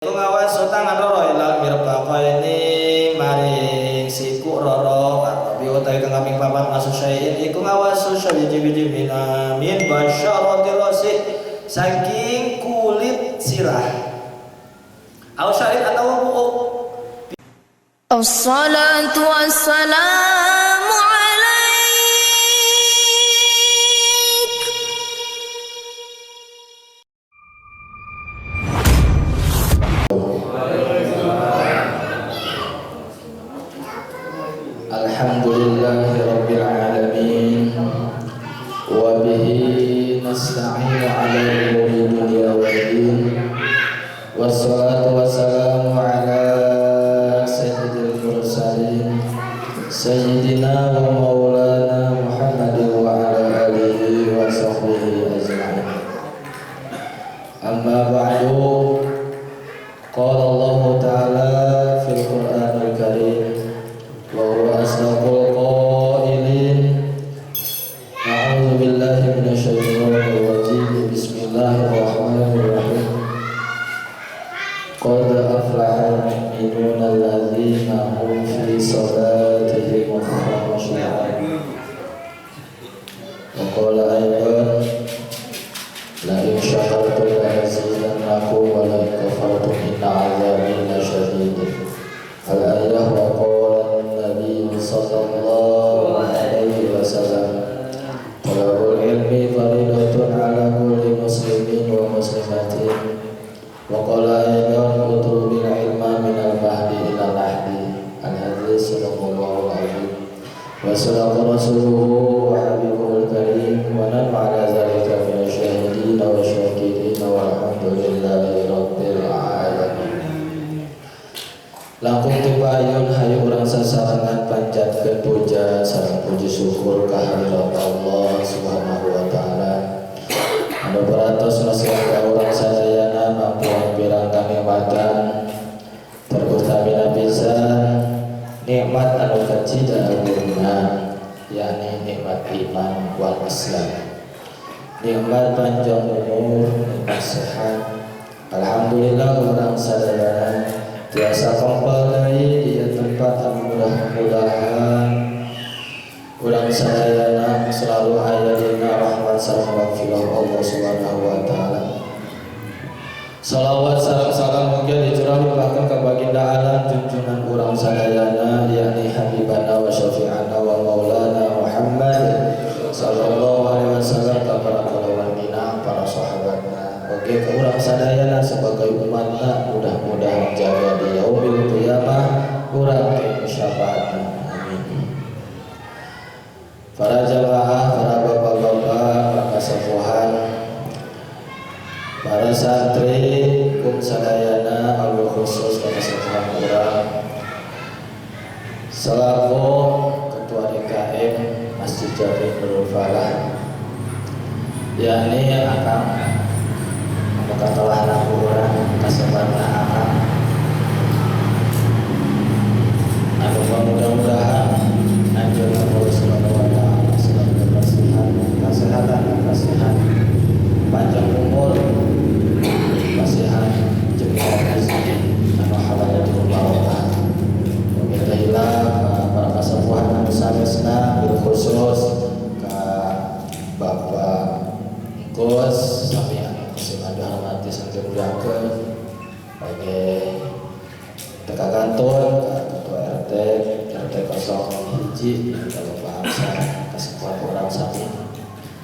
Iku ngawasu tangan roro ilal mirfaqaini maring siku roro atau utawi kang kaping papat masu syai'in iku ngawasu sawiji-wiji min basyarati rasi saking kulit sirah au syai'in atau buuk. Assalatu wassalamu alaik. Alhamdulillahi rabbil alamin wa bihi nasta'inu ala umuri dunya waddin. Wassalatu wassalamu ala sayyidil mursalin sayyidina wa maulana Muhammadin wa ala alihi wa sahbihi ajma'in. Amma ba'du. Qala Allah ta'ala fil Qur'anil Karim wa huwa asdaqul qailin. A'udzu billahi minasyaitonir rajim. Bismillahirrahmanirrahim. Qad aflahal mu'minuna alladzina hum fi salatihim khashi'un. Wa qala aidan la in syakartum la azidannakum wa la in kafartum inna 'adzabi lasyadid. Al-ayah wa qala an-nabiy sallallahu alaihi wasallam talabul ilmi faridatun ala kulli muslimin wa muslimatin. Wa qala aidan utlubil ilma minal mahdi ilal lahdi. Al-hadis sadaqallahul azim wa sadaqa rasuluhu wa habibuhul karim wa nahnu ala zalika minasyahidin wa syakirin walhamdulillahi rabbil alamin. Langkung tibayun hayu urang sasarengan panjatkeun puja sareng puji syukur ka hadirat Allah Subhanahu wa taala. Anu beratos nasihat ka urang sadayana mampu pirang kanikmatan terutamina pisan nikmat anu kacida agungna yakni nikmat iman wal Islam, nikmat panjang umur, nikmat sehat. Alhamdulillah urang sadayana tiasa kempal deui di tempat anu mudah-mudahan urang sadayana selalu aya dina rahmat sareng maghfirah Allah Subhanahu wa taala. Salawat sareng salam mugia dicurah limpahkeun ka baginda alam junjungan urang sadayana yakni habibana wa syafi'ana wa maulana Muhammad sallallahu alaihi wasallam ka para kulawargina, para sahabatna, oge ka urang sadayana sebagai umatna mudah-mudahan jaga di yaumil qiyamah urang ke syafaatna. Amin. Para jamaah, para bapak-bapak, para kasepuhan, para santri, kum sadayana, al khusus kasepuhan urang selaku Ketua DKM Masjid Jami Nurul Falah yakni akang anu katelahna ku urang kasebatna akang anu mudah-mudahan anjeunna Allah Subhanahu wa taala selalu kasihan, kesehatan, kasihan, panjang umur, kasihan jeung rezeki anu halal jeung barokah. Mugi teh hilang para kasepuhan anu sanesna bil khusus ka Bapak Gus sami anu sing hormati sing dimuliakeun oge teka kantun ka Ketua RT RT 01 ka Bapak Hamzah kasepuhan urang sami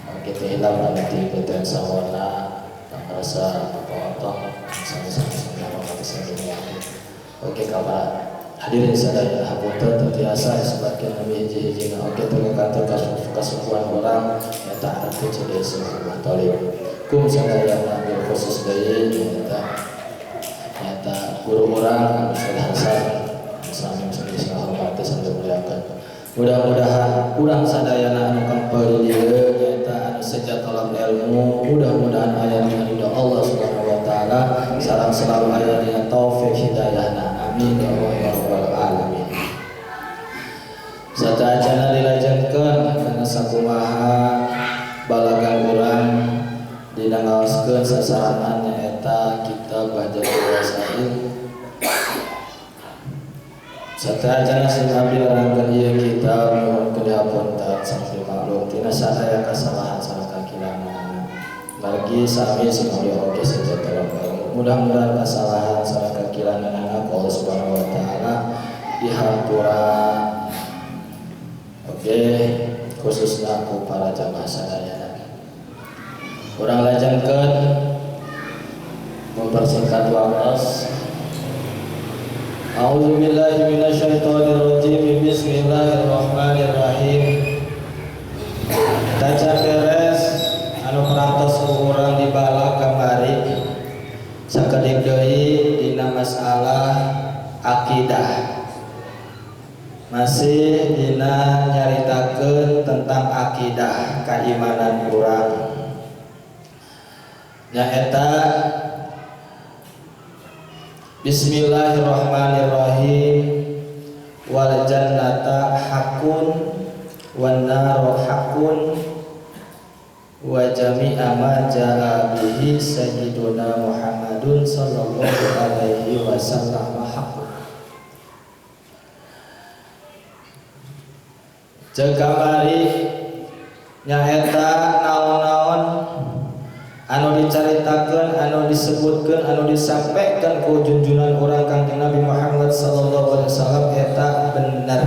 oge teh hilang anu ti BTN Sawana pangrasa Bapak Otong sami-sami sing hormati sing dimuliakeun. Oke ka para hadirin sadaya hapunten teu tiasa disebutkeun nabi hiji-hijina oge teu kantor kasepuhan urang eta RT CDC Abah Thalib kum sadayana bil khusus deui nyata guru urang anu Ustaz Hasan sami sami hormati sami dimuliakeun. Mudah-mudahan urang sadayana anu kempel di dieu nyaeta anu seja tolak ilmu mudah-mudahan aya dina ridho Allah Subhanahu wa taala sareng selalu aya dina taufik hidayahna. Amin ya Allah ya rabbal alamin. Sateuacanna dilajengkeun kana sakumaha balagan urang dina ngaoskeun Teroskeun sasarangan nyaeta kitab Bahjatul Wasail. Sateuacanna sing abdi nerangkeun ieu kitab nyuhunkeun dihapunten sareng dimaklum tina sadaya kasalahan sareng kakirangan. Margi sami sing abdi oge sejahtera. Mudah-mudahan kesalahan sareng kakirangan ku Allah Subhanahu wa taala dihampura. Oke, khususna ku para jamaah sadayana. Urang lajengkeun mempersingkat waktu. A'udzubillahi minasyaitonirrajim. Bismillahirrahmanirrahim. Tacan beres anu parantos ku urang dibala kamari sakedik deui dina masalah akidah. Masih dina nyaritakeun tentang akidah keimanan urang. Nyaeta Bismillahirrahmanirrahim. Wal jannata haqqun wan naru haqqun wa jami'a ma ja'a bihi sayyiduna Muhammadun sallallahu alaihi wasallam haqqun. Ceuk kamari nyaeta naon-naon anu dicaritakeun, anu disebutkeun, anu disampaikan ku junjunan urang Kangjeng Nabi Muhammad sallallahu alaihi wasallam eta bener.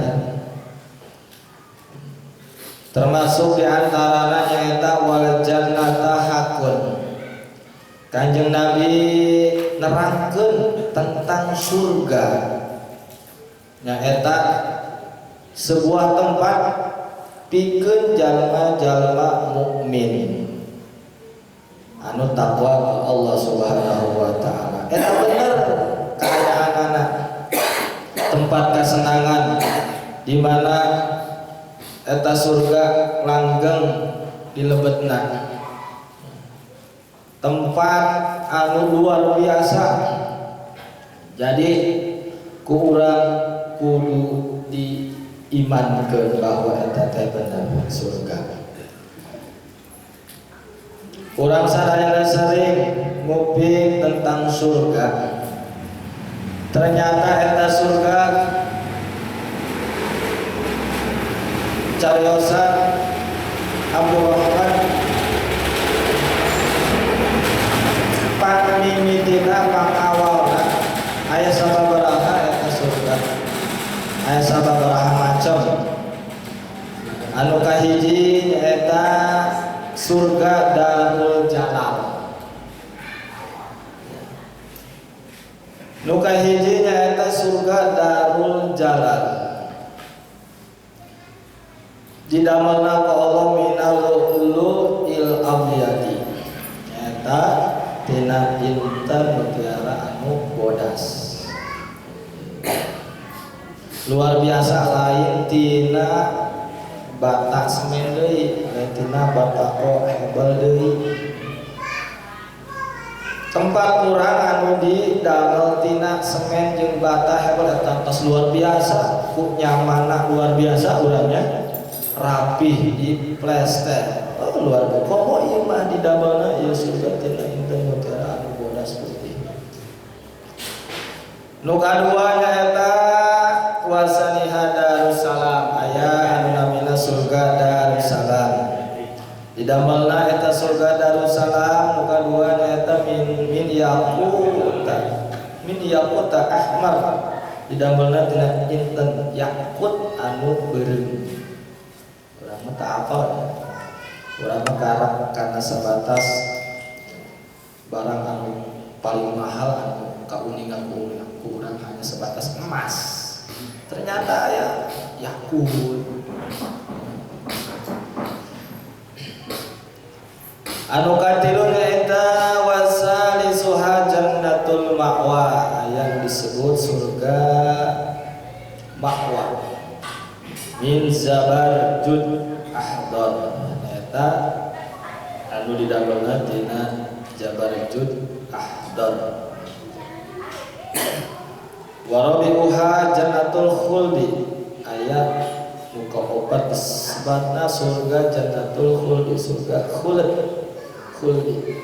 Termasuk di antarana nyaeta wal jannata haqqun. Kanjeng Nabi nerangkeun tentang surga. Nyaeta sebuah tempat pikeun jalma-jalma mukmin anu takwa ke Allah Subhanahu wa taala. Eta bener kaayaanana tempat kesenangan di mana eta surga langgeng di lebetna. Tempat anu luar biasa. Jadi ku urang kudu diimankeun bahwa eta teh bener surga. Urang sadayana sering nguping tentang surga. Ternyata eta surga cariosan Abdurrahman pangmimitina pangawalna aya sababaraha eta surga. Aya sababaraha macam. Anu kahiji eta surga Darul Jalal. Nu kahiji nyaeta surga Darul Jalal. Didamelna ku Allah minal lu'lu'il abyadi. Nyaeta tina intan mutiara anu bodas. Luar biasa lain tina bata semen deui, lain tina batako hebel deui. Tempat urang anu didamel tina semen jeung bata hebel eta tos luar biasa, ku nyamanna luar biasa urangnya, rapih di plester. Oh, luar biasa. Komo ieu mah didamelna ieu surga tina intan mutiara anu bodas putih. Nu kadua nyaeta wasaniha Darussalam, aya anu namina surga Darussalam. Didamelna eta surga Darussalam nu kadua nyaeta min yaquta ahmar. Didamelna tina inten yakut anu beureum. Urang mah teu apal. Urang mah karak kana sabatas barang anu paling mahal anu kauningan ku urang hanya sebatas emas. Ternyata aya yakut. Anu katilu nyaeta wasalisuha jannatul ma'wa, yang disebut surga ma'wa. Min zabarjud ahdar, nyaeta anu didamelna tina zabarjud ahdar. Warabi'uha jannatul khuldi, aya nu kaopat disebutna surga jannatul khuldi, surga khuld. Khuldi.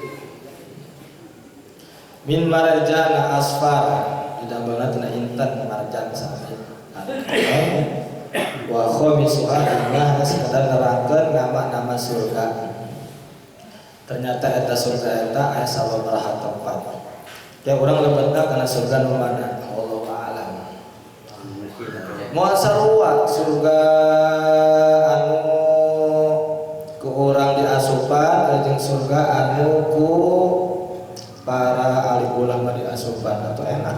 Min marjana asfar didambalna tina intan marjan sami. Wa khamisuha inna sekadar nerangkeun nama-nama surga. Ternyata eta surga eta aya sababaraha tempat. Ya urang lebetna kana surga nu mana? Wallahu a'lam. Moal sarua surga anu ku urang diasupan jeung surga anu ku para ahli ulama diasupan atau enak.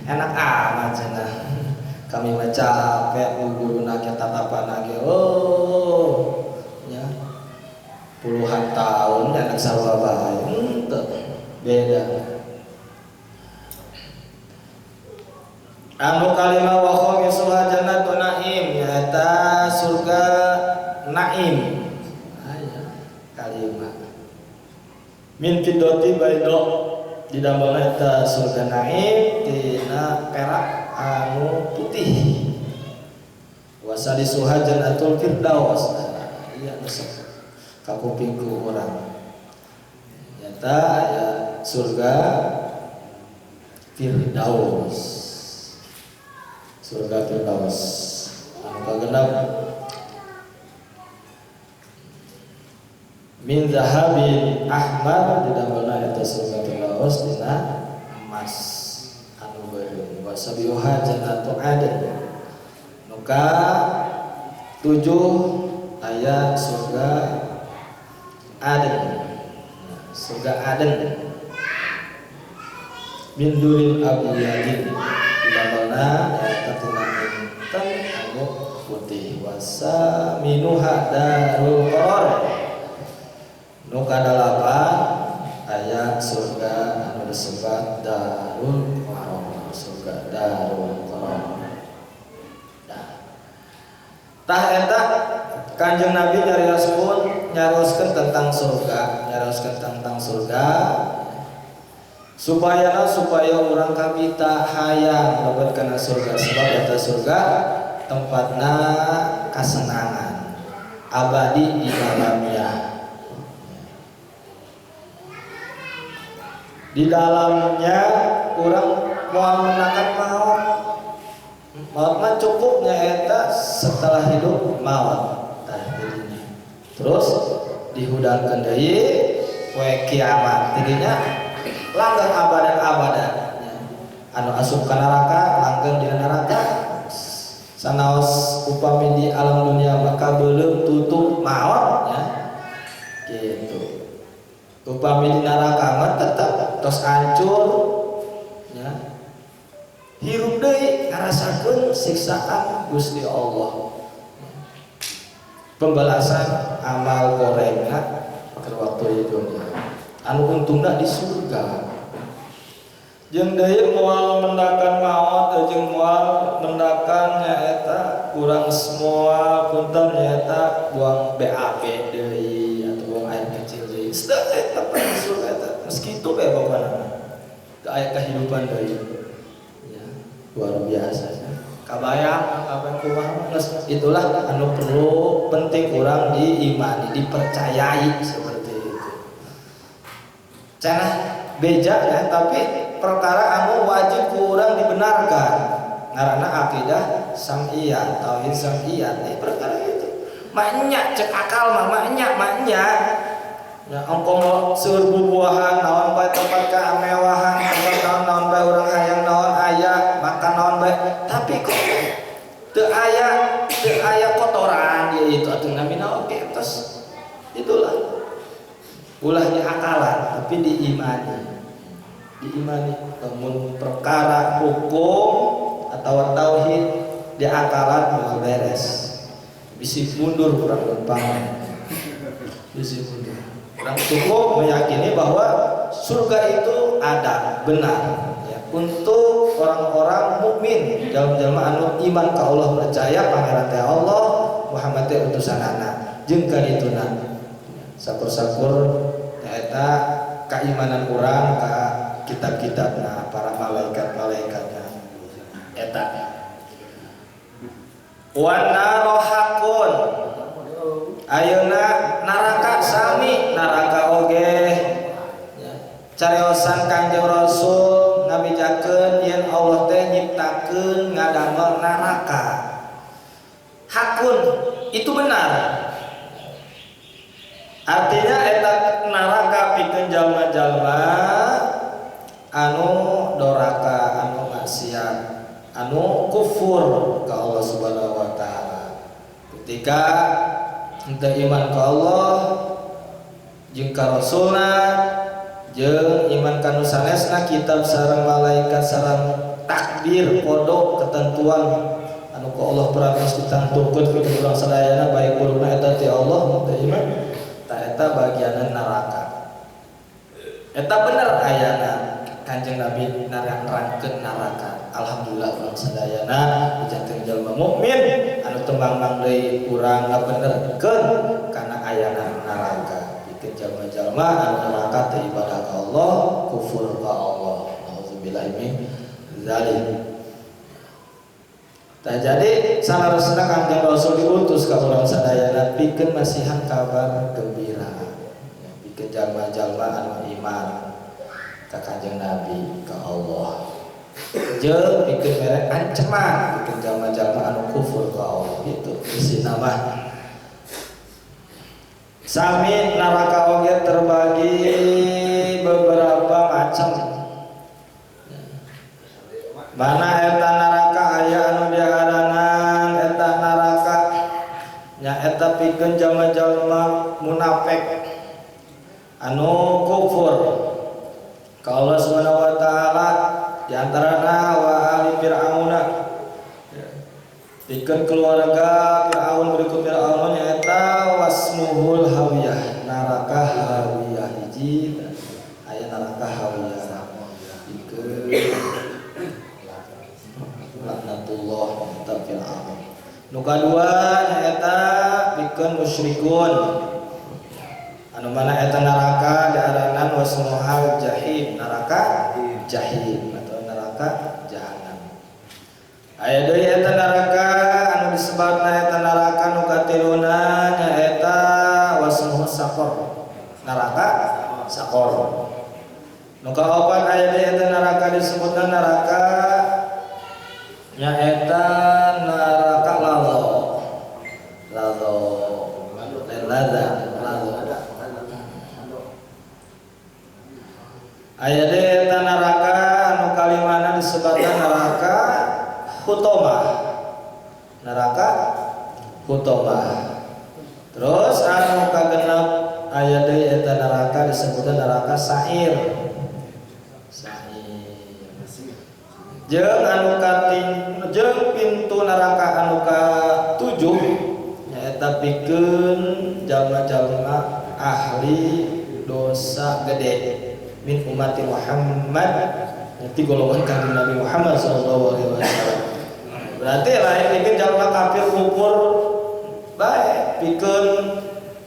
Enak amat cenah. Kami mah capek guruna ge tatapan ge oh nya puluhan tahun anak sarua bae henteu beda. Anu kalima wa khamisuha jannatu naim nyaeta surga naim. Aya kalima min fiddati bayda didambalna eta surga naim tina perak anu putih. Wasalisuha jannatul firdaus. Iya resep kakuping ku urang. Nyata aya surga firdaus. Surga firdaus. Anu kagenep min zahabin ahmar didambalna eta surga firdaus dina emas anu beureum. Wasabiha jannatu adn. Nuka 7 aya surga adn. Surga adn min durin abyadin didambalna eta tina intan anu putih. Wasaminuha darul qarar. Nu kadalapan aya surga anu disebut darul qarar, surga darul qarar. Tah eta Kanjeng Nabi nyarioskeun tentang surga, nyarioskeun tentang surga supaya urang kabita hayang lebet kana surga sebab eta surga tempatna kasenangan abadi di dalamnya. Di dalamnya urang moal menakan maut. Maut mah cukupnya eta setelah hidup maut. Tah jadinya. Terus dihudangkeun deui poe kiamat. Tidinya langgeng abadan-abadan. Anu asup ka neraka langgeng di neraka. Sanaos upami di alam dunia maka belum tutup maut ya. Gitu. Upami di neraka mah tetep tos hancur ya. Hirup deui ngarasakeun siksaan Gusti Allah. Pembalasan amal gorengna keur waktu di dunia. Anu untungna di surga. Jeung deui moal mendakan maot jeung moal mendakan nyaeta kurang semua punten nyaeta buang BAB deui atau buang air kecil deui. Sedek eta surga eta meski kitu bae bapana. Teu aya kehidupan deui. Ya, luar biasa. Kabayang apa kumaha geus itulah anu perlu penting urang diimani, dipercayai seperti itu. Cenah beja ya, tapi perkara anu wajib ku urang dibenarkan. Ngaranna akidah sam'iyah, tauhid sam'iyah, perkara itu. Maknya cek akal mah maknya maknya. Ya ongko seueur bubuahan naon bae tempat kemewahan, tempat naon-naon bae urang hayang naon aya, makan naon bae, tapi kok teu aya kotoran dia itu atuh namina oge tos. Itulah ulahnya akalan tapi diimani. Diimani lamun perkara hukum atau tauhid di akalan moal beres. Bisi mundur kurang lempang. Bisi mundur. Orang cukup meyakini bahwa surga itu ada, benar ya. Untuk orang-orang mukmin dalam jalma anu iman ka Allah percaya pangeran teh Allah Muhammad teh utusanana jeung kadituna sakur-sakur eta keimanan urang ka kitab-kitabna para malaikat-malaikatna eta wan naru haqqun. Ayeuna neraka sami neraka oge ya. Cariosan ngabejakeun yen Allah teh nyiptakeun ngadamel neraka. Hakun itu benar. Artinya eta neraka pikeun jalma-jalma anu doraka, anu maksiat, anu kufur ka Allah Subhanahu wa taala. Ketika henteu iman ka Allah jeung ka Rasulna jeung iman ka nu sanesna kitab sareng malaikat sareng takdir kodok ketentuan anu ku Allah peramis ditangtukeun pikeun urang sadayana baik burukna eta ti Allah teu iman ta eta bagianan neraka. Eta bener ayana Kanjeng Nabi nerangkeun neraka. Alhamdulillah urang sadayana dijanten jalma mukmin anu teu mangmang deui urang ngabenerkeun kana ayana neraka. Pikeun jalma-jalma anu neraka teu ibadah ka Allah, kufur ka Allah. Nauzubillahi min dzalik. Tah jadi salarosna Kanjeng Rasul diutus ka urang sadayana pikeun masihan kabar gembira. Pikeun jalma-jalma anu iman ka Kanjeng Nabi, ka Allah. Jeung pikeun mere ancaman pikeun jalma-jalma anu kufur ka Allah. Itu isina mah. Sami neraka oge terbagi beberapa macam. Mana eta neraka aya anu diaranan eta neraka nya eta pikeun jalma-jalma munafik anu kufur ka Allah Subhanahu wa taala, di antarana wa ali fir'auna, pikeun keluarga Fir'aun berikut Fir'aun nyaeta wasmuhul hawiyah, neraka hawiyah hiji aya neraka hawiyah pikeun laknatullah eta Fir'aun. Nu kadua nyaeta pikeun musyrikun anu mana eta neraka diaranan wasmuhal jahim, neraka jahim atau neraka jahanam. Aya deui eta neraka anu disebutna eta neraka nu katiluna nyaeta wasmuhu saqor, neraka saqor. Nu kaopat aya deui eta neraka disebutna neraka nyaeta neraka lalo. Lalo laza lalo. Aya deui eta neraka anu kalimana disebutna neraka hutomah, neraka hutomah. Terus anu kagenep aya deui eta neraka disebutna neraka sa'ir. Sa'ir. Jeung anu kating jeung pintu neraka anu katujuh nyaeta pikeun jalma-jalma ahli dosa gede min ummati Muhammad, nanti golongan Kanjeng Nabi Muhammad sallallahu alaihi wasallam. Berarti lain pikeun jalma kafir kufur bae, pikeun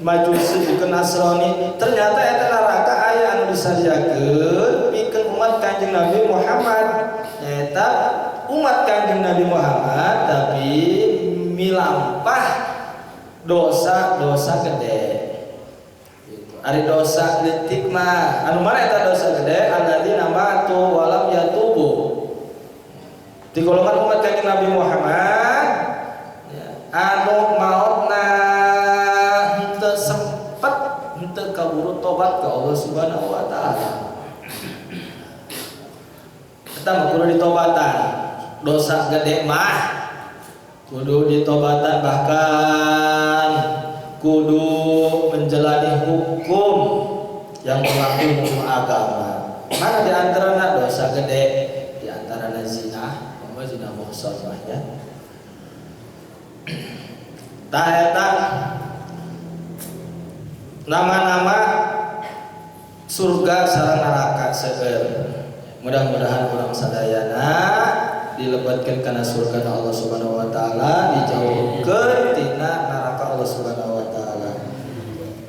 Majusi, pikeun Nasrani. Ternyata eta neraka aya anu disadiakeun pikeun umat Kanjeng Nabi Muhammad. Nyaeta umat Kanjeng Nabi Muhammad tapi milampah dosa-dosa gede. Gitu. Ari dosa leutik mah anu mana eta dosa gede alladzina matu walam yatubu. Di golongan umat Kanjeng Nabi Muhammad ya, anu maotna henteu sempet henteu kaburu tobat ka Allah Subhanahu wa taala. Eta mah kudu ditobatan. Dosa gede mah kudu ditobatan, bahkan kudu menjalani hukum yang berlaku hukum agama. Mana di antarana dosa gede? Di antarana zina, umpama zina muhsanah ya. Tah eta nama-nama surga sareng neraka seueur. Mudah-mudahan urang sadayana dilebetkeun kana surga Allah Subhanahu wa taala, dijauhkeun tina neraka Allah Subhanahu wa taala.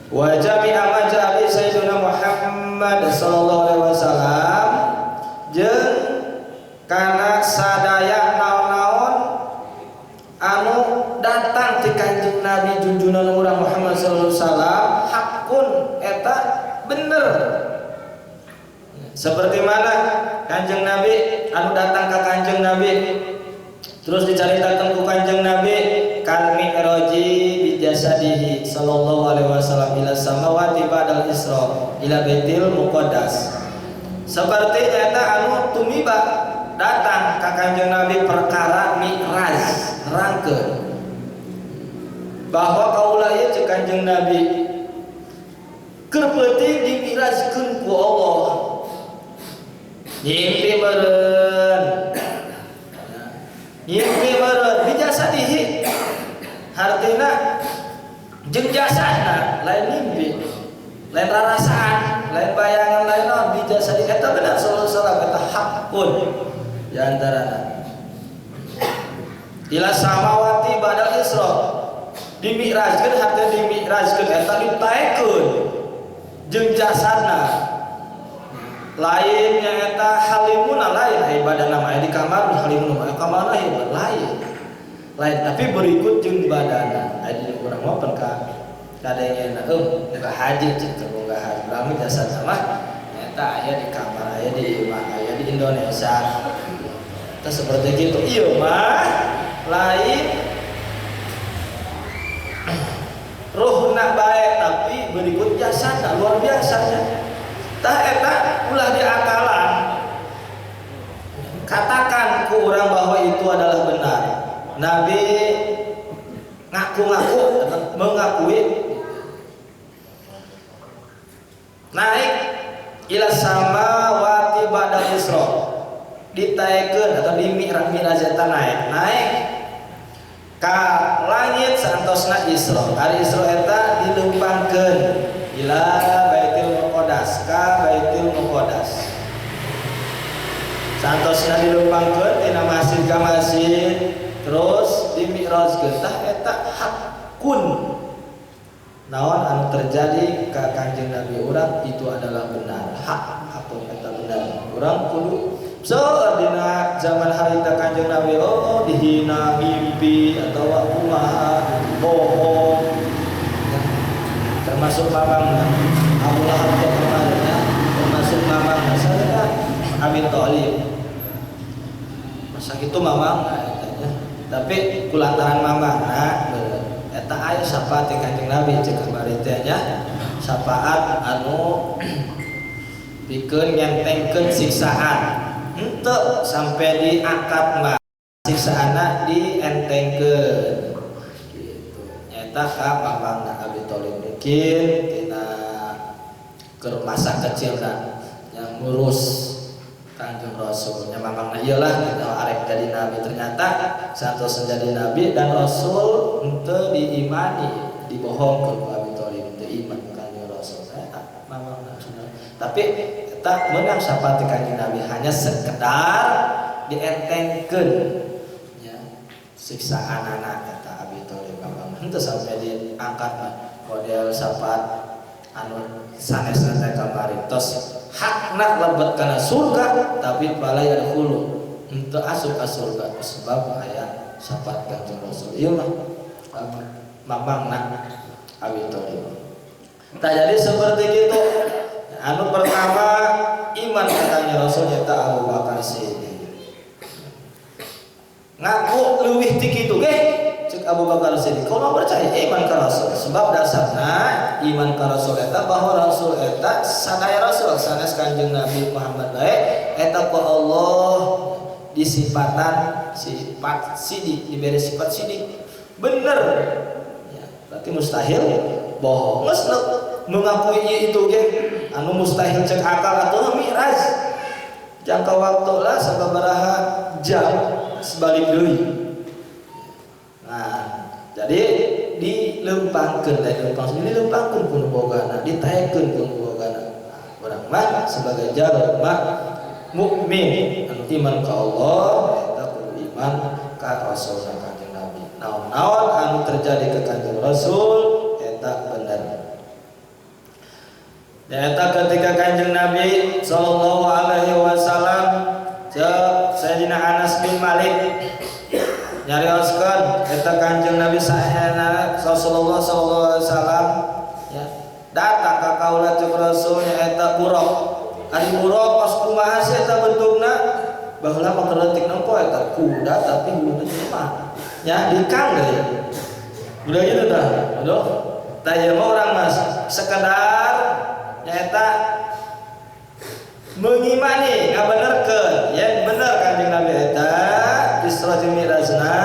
Wa jami'a ma ja'a bi sayyidina Muhammad sallallahu alaihi wasallam jeung kana sadaya naon-naon anu datang ti Kanjeng Nabi junjunan urang Muhammad sallallahu alaihi wasallam hakun eta bener. Seperti mana Kanjeng Nabi anu anu datang ka Kanjeng Nabi terus dicaritakeun ku Kanjeng Nabi kal mi'raji bi jasadihi sallallahu alaihi wasallam ila samawati ba'dal Isra ila Baitil Muqaddas. Seperti nyata anu tumiba datang ka Kanjeng Nabi perkara mi'raj nerangkeun bahwa kaula ieu ceuk Kanjeng Nabi keur peuting dimi'rajkeun ku Allah. Ngimpi meureun. Ngimpi meureun bijasadihi. Hartina jeung jasadna lain mimpi, lain rarasaan, lain bayangan, lain naon bijasadi eta benar sallallahu alaihi wasallam eta hakun di antarana. Ila samawati ba'dal Isra dimi'rajkeun hartina dimi'rajkeun eta ditaekeun jeung jasadna. Lain nya eta halimuna lain aya badanna mah di kamar halimuna mah kamarna hebat lain. Lain tapi berikut jeung badana aya di urang mah pan ka kadengena boga haji cek boga haji rame jasadna mah eta aya di kamar aya di imah aya di Indonesia. Eta seperti gitu ieu mah lain ruhna bae tapi berikut jasadna luar biasanya. Tah eta ulah diakalan katakan ku urang bahwa itu adalah benar. Nabi ngaku-ngaku atau mengakui naik ila samawati ba'da Isra ditaekeun atau dimi'raj eta naik ka langit saantosna Isra. Ari Isra eta dileumpangkeun ila Baitul Muqaddas ka Baitul Muqaddas. Saantosna dileumpangkeun tina masjid ka masjid terus dimi'rajkeun tah eta hakun naon anu terjadi ka Kanjeng Nabi urang itu adalah benar. Hak hakun eta benar. Urang kudu seueur dina zaman harita Kanjeng Nabi oh dihina mimpi atawa kumaha bohong termasuk mamang Abu Lahab teh kemarin ya, termasuk mamang saya Abi Thalib masa kitu mamang ya. Tapi kulantaran mamang nah eta aya syafaat ti Kanjeng Nabi ceuk kamari teh nya syafaat anu pikeun ngentengkeun siksaan henteu sampai diangkat mah siksaanna dientengkeun gitu nyata ka mamangna Abi Thalib mungkin tina keur masa kecilna yang ngurus Kanjeng Rasul nya mamangna ieu lah kita arek jadi nabi ternyata santos menjadi nabi dan Rasul henteu diimani dibohongkeun ku Abi Thalib teu iman Kanjeng Rasul eta mamangna tapi eta meunang syafaat ti Kanjeng Nabi hanya sekedar dientengkeun nya siksaanana eta Abi Thalib mamangna henteu sampai diangkat mah model syafaat anu sanesna teh kamari tos hakna lebet kana surga tapi fala yadkhulu henteu asup ka surga sebab aya syafaat Kanjeng Rasul ieu mah mamangna Abi Thalib. Tah jadi seperti gitu. Anu pertama iman ka Rasul nyata Abu Bakar Siddiq. Ngaku leuwih ti kitu ge cek Abu Bakar Siddiq. Kalau percaya iman ka Rasul sebab dasarna iman ka Rasul eta bahwa Rasul eta sadaya Rasul sanes Kanjeng Nabi Muhammad bae eta ku Allah disifatan sifat sidik diberi sifat sidik bener ya, berarti mustahil bohong geus mengakui itu ge anu mustahil cek akal atau mi'raj jangka waktu lah sababaraha jam sebalik deui. Nah, jadi dilempangkeun lain lempang sendiri dilempangkeun ku nu bogana, ditaekeun ku nu bogana. Nah, urang mah sebagai jalma mukmin anu iman ka Allah eta kudu iman ka Rasul Kanjeng Nabi. Naon-naon anu terjadi ke Kanjeng Rasul eta bener. Eta ketika Kanjeng Nabi sallallahu alaihi wasallam cek Sayyidina Anas bin Malik nyarioskeun eta Kanjeng Nabi saena Rasulullah sallallahu alaihi wasallam ya datang ka kaula cek Rasul nya eta buraq. Ari buraq pas kumaha sih eta bentukna? Baheula mah leutik nempo eta kuda tapi huluna jelema. Nya dikang deui. Udah gitu tah. Aduh. Tah ieu mah urang mah sekedar nyaeta mengimani ngabenerkeun yen bener Kanjeng Nabi eta Isra jeung Mi'rajna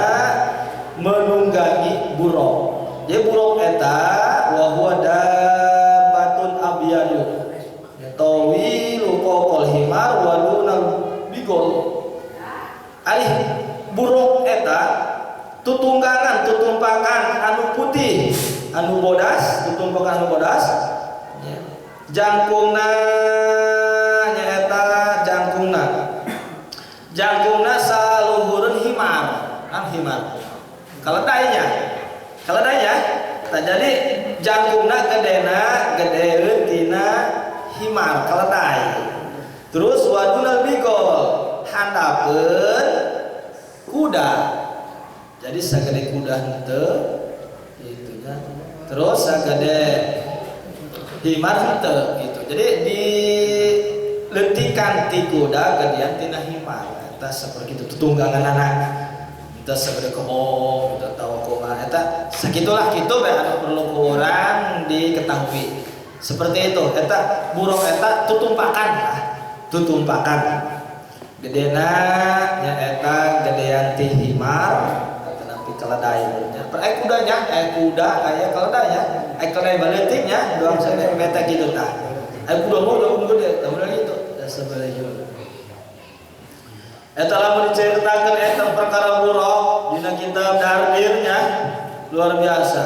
menunggangi buruk. Jadi buruk eta wa huwa dabbatun abyadu tawilu fawqal himar wa dunal bigol. Alih buruk eta tutunggangan tutumpakan anu putih anu bodas, tutumpakan anu bodas jangkungna nyaeta jangkungna jangkungna saluhureun himar, nah himar keledainya, keledainya tak jadi jangkungna gedena gedeeun tina himar keledai. Terus wadunal bigol handapeun kuda, jadi sagede kuda henteu itunya, terus sagede himar henteu gitu. Jadi dilentikan ti kuda gedean tina himar eta seperti itu tutunggangan anak eta sagede kebo gitu atawa kumaha eta sakitulah kitu bae anu perlu ku urang diketahui. Seperti itu eta buruk eta tutumpakan lah, tutumpakan gedena nyaeta gedean ti himar atanapi keledai nya. Per kudanya, kuda aya keledainya, keledai baleutik nya doang sagede meta kitu tah. Kuda mah udah gede, tah udah gitu. Seperti itu. Eta lamun diceritakeun eta perkara buruk dina kitab Dardirnya luar biasa.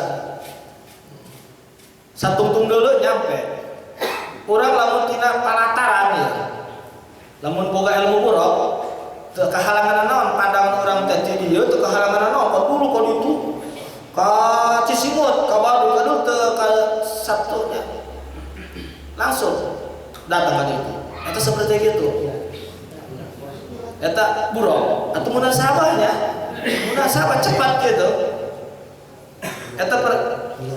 Satungtung dulu nyampe. Urang lamun tina palataran ya. Lamun boga ilmu buruk teu kahalangan naon pandangan urang teh ti dieu teu kahalangan naon ka dulu ka ditu. Ka Cisimut, ka Baduy, ka teu ka satunya. Langsung datang ka ditu. Eta seperti gitu. Eta buruk atau munasabahnya, munasabah cepat gitu. Eta per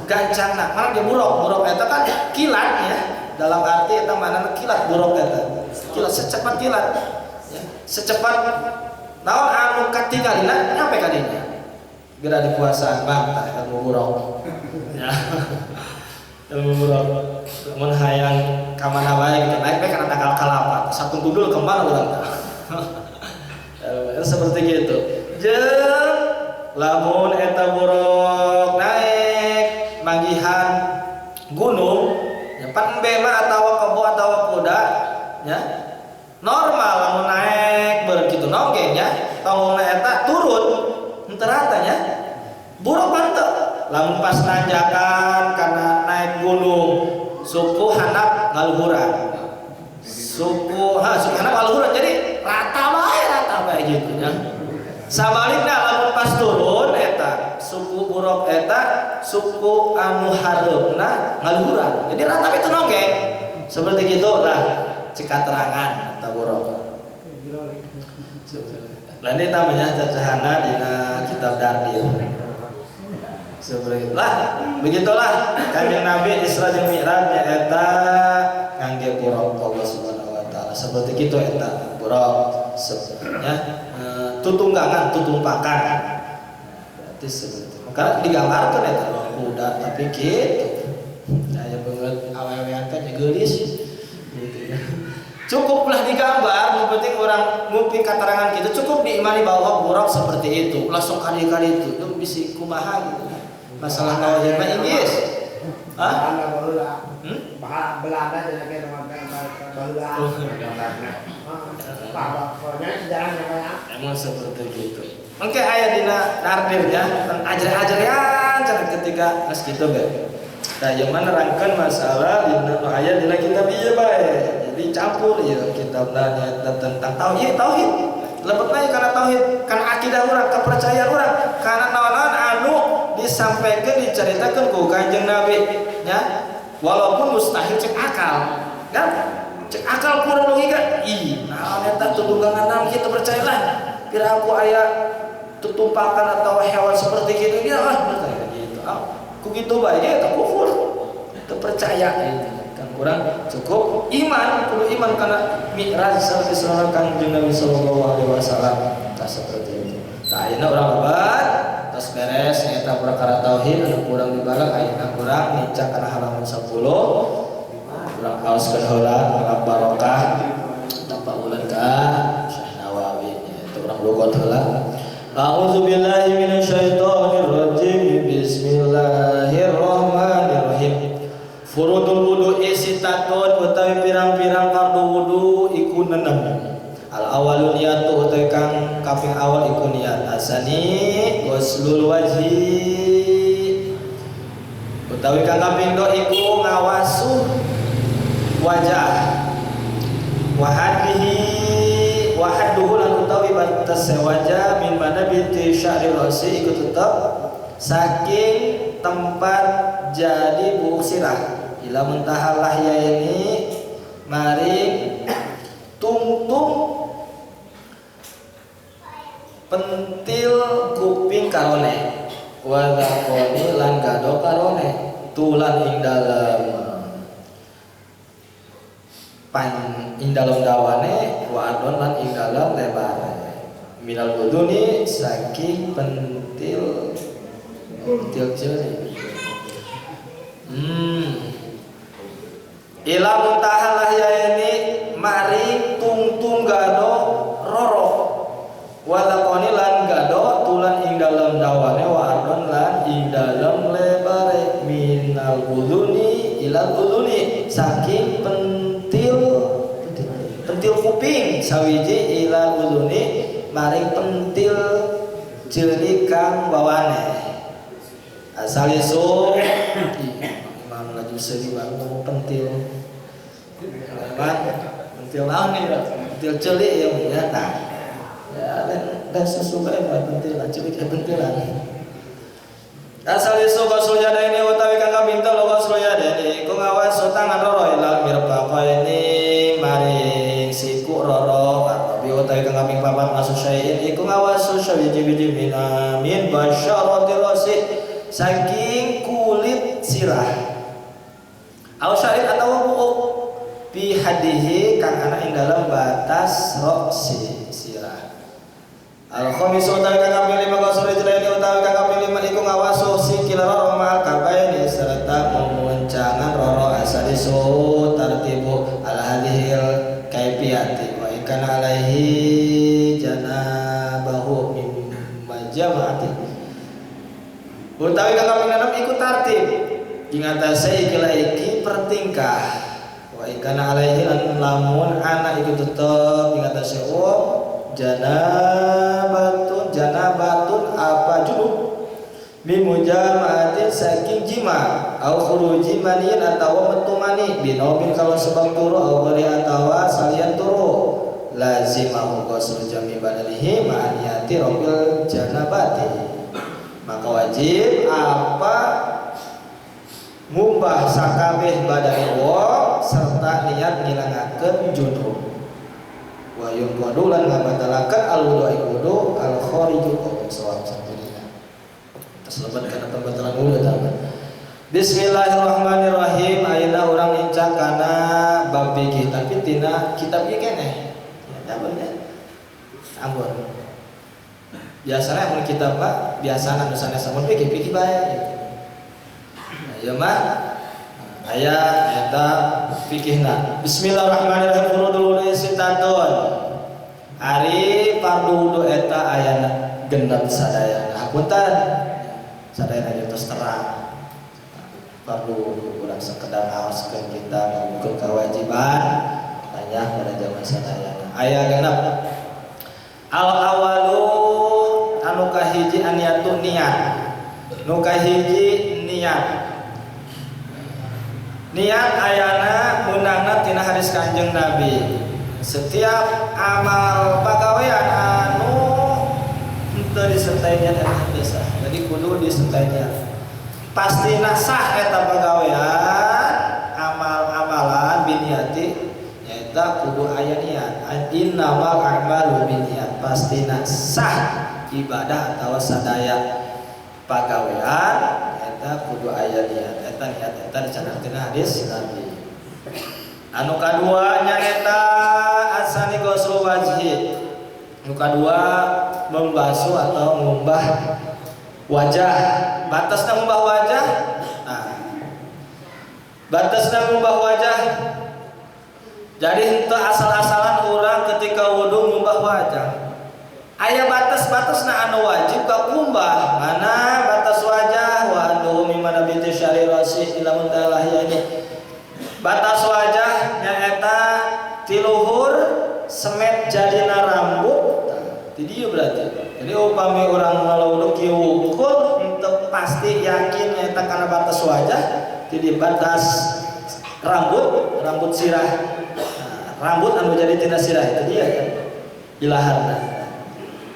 gancangna, mana dia buruk, buruk eta kan kilat ya. Dalam arti eta mana kilat buruk eta. Kilat secepat kilat. Ya, secepat naon anu katingalina nyampe ka dinya. Geura dikuasaan bang tah ilmu buruk. Ya. Ilmu buruk. Mun hayang ka mana wae gitu naik bae kana tangkal kalapa. Satungtung dulu kemana urang tah. Seperti gitu. Jeung lamun eta buruk naik manggihan gunung ya pan bema atawa kebo atawa kuda ya normal lamun naik begitu nonggeng ya tonggongna eta turun henteu rata nya. Buruk mantep lamun pas nanjakan karena naik gunung suku handap ngaluhuran, suku suku handap ngaluhuran, jadi rata bae gitu nya. Sabalikna lamun pas turun eta suku buruk eta suku anu hareupna ngaluhuran, jadi rata itu nonggeng seperti gitu lah cek katerangan eta buruk. Lah ini namanya cacahana dina kitab Dardir. Seperti itulah, begitulah Kanjeng Nabi Isra jeung Mi'raj eta ngangge buruk Allah Subhanahu wa taala. Seperti kitu eta buruk sebenarnya tutunggangan, tutumpakan. Berarti seperti itu. Maka digambarkeun eta kuda tapi kitu. Aya beungeut awewean teh geulis gitu ya. Cukuplah digambar, yang penting orang nguping keterangan gitu cukup diimani bahwa buruk seperti itu. Langsung kali-kali itu itu bisi kumaha gitu. Masalah tauhid mah Inggris. Hah? Belanda cenah ke baheula. Emang seperti gitu. Engke aya dina dardirnya ajar-ajaran cenah ketika geus kitu ge. Nah, yang mana nerangkeun masalah dina nu aya dina kitab ieu bae. Jadi campur ieu kitabna nyaeta tentang tauhid, tauhid. Lebetna kana tauhid, kana akidah urang, kepercayaan urang, kana naon-naon anu disampaikan diceritakan ku Kanjeng Nabi nya. Walaupun mustahil cek akal, kan? Cek akal kurang logika. Ih, naon eta tutunggangan naon kitu percayalah. Kira aku aya tutumpakan atau hewan seperti gitu dia ah percaya gitu. Ah, ku kitu bae ge eta kufur. Teu percaya gitu kan. Kurang cukup iman, kudu iman karena mi'raj sareng Kanjeng Nabi sallallahu alaihi wasallam. Tah seperti itu. Tah ayeuna urang lebat tos beres nyaeta perkara tauhid anu kurang dibalang ayeuna kurang nincak kana halaman 10. Urang aoskeun heula ngalap barokah tapak bulan ka Syekh Nawawi nyaeta urang lugot heula. A'udzubillahi minasyaitonir rajim. Bismillahirrahmanirrahim. Furudul wudu'i sitatun utawi pirang-pirang fardu wudu iku nenem. Al awwalu niyatu utawi kang kaping awal iku niat. Asani ghuslul wajhi utawi kang kaping dua iku ngawasuh wajah. Wa haddihi wa hadduhu lan utawi batas wajah min manabiti sya'ri ra'si iku tetep saking tempat jadi buuk sirah ila muntahal lahya ini maring tungtung pentil kuping karone wa dzaqoni lan gado karone tulan ing dalem pan ing dalem dawane wa adon lan ing dalem lebare minal buduni saking pentil pentil jeli. Ila muntahal lahya ini mari tungtung gado roro wa dzaqoni lan gado tulan ing dalem dawane wa adon lan ing dalem lebare minal udhuni ilal udhuni saking pentil pentil kuping sawiji ilal udhuni maring pentil jeli kang bawane. Asal isu imam laju seri bangun pentil pentil naon nih pentil celik ya ya nah ya dan susu bae pentil celik pentilan. Asal isu ghuslul yadaini utawi kang kaping telu ghuslul yadaini iku ngawasu tangan roro ilal mirfaqaini maring siku roro tapi utawi kang kaping papat masu syai'in iku ngawasu sawiji-wiji min basyarati rasi saking kulit sirah au sya'ir atawa buuk bi hadihi kang ana ing dalem batas roksi sirah. Al khamisu utawi kang kaping lima ghuslul rijlaini utawi kang kaping lima iku ngawasu sikil roro ma'al kabaini serta memuncangan roro asalisu tartibu al hadhil kaifiyati wa in kana alaihi janabahu mim majamaati utawi kang kaping enam iku tartib ing atase ikilah iki pertingkah wa in kana alaihi lan lamun ana iku tetep ing atase wong janabatun janabatun apa junub mimujamaatin saking jima au khuruji maniin atawa metu mani binaubin kalau sebab turu au ghairi atawa salian turu lazimahu ghusl jami badanihi ma'aniyati rabbil janabati maka wajib apa ngumbah sakabeh badane wong serta niat ngilangakeun junub wa yunqadu lan ngabatalakeun al wudu ing wudu al khariju sawab sendirinya terselebet kana pembatalan wudu eta. Bismillahirrahmanirrahim. Ayeuna urang nincak kana bab fikih tapi tina kitab ieu keneh ya bener ampun. Biasanya mun kitab mah biasana nu sanes mun fikih-fikih bae gitu. Nah, ieu mah aya eta fikihna. Bismillahirrahmanirrahim. Furudul wudu sitatun. Ari fardu wudu eta ayana genep sadayana. Hapunten. Sadayana ieu tos terang. Fardu wudu urang sekedar ngaoskeun kita ngumumkeun kewajiban tanya pada zaman sadayana. Aya genep. Al awalu anu kahiji aniatu niat. Nu kahiji niat. Niat ayana meunangna tina hadis Kanjeng Nabi. Setiap amal pagawean anu henteu disertai niat eta henteu sah. Jadi kudu disertai niat. Pastina sah eta pagawean amal-amalan biniati nyaeta kudu aya niat. Innamal a'malu binniyat. Pastina sah ibadah atawa sadaya pagawean eta kudu aya niat. Eta niat eta dicanang tina hadis Nabi. Anu kadua nyaeta asani ghusl wajhi. Anu kadua membasuh atau ngumbah wajah. Batasna ngumbah wajah. Nah, batasna ngumbah wajah. Jadi henteu asal-asalan urang ketika wudu ngumbah wajah. Aya batas-batasna anu wajib kakumbah. Mana batas wajah wa andu mimma nabiti syari rasi ila muntalahiyani. Batas wajah nyaeta tiluhur semet jadina rambut. Ti dieu berarti. Jadi upami urang ngalawudu kieu wungkul henteu pasti yakin nyaeta kana batas wajah ti di batas rambut, rambut sirah. Nah, rambut anu jadi tina sirah itu dia kan ilaharna.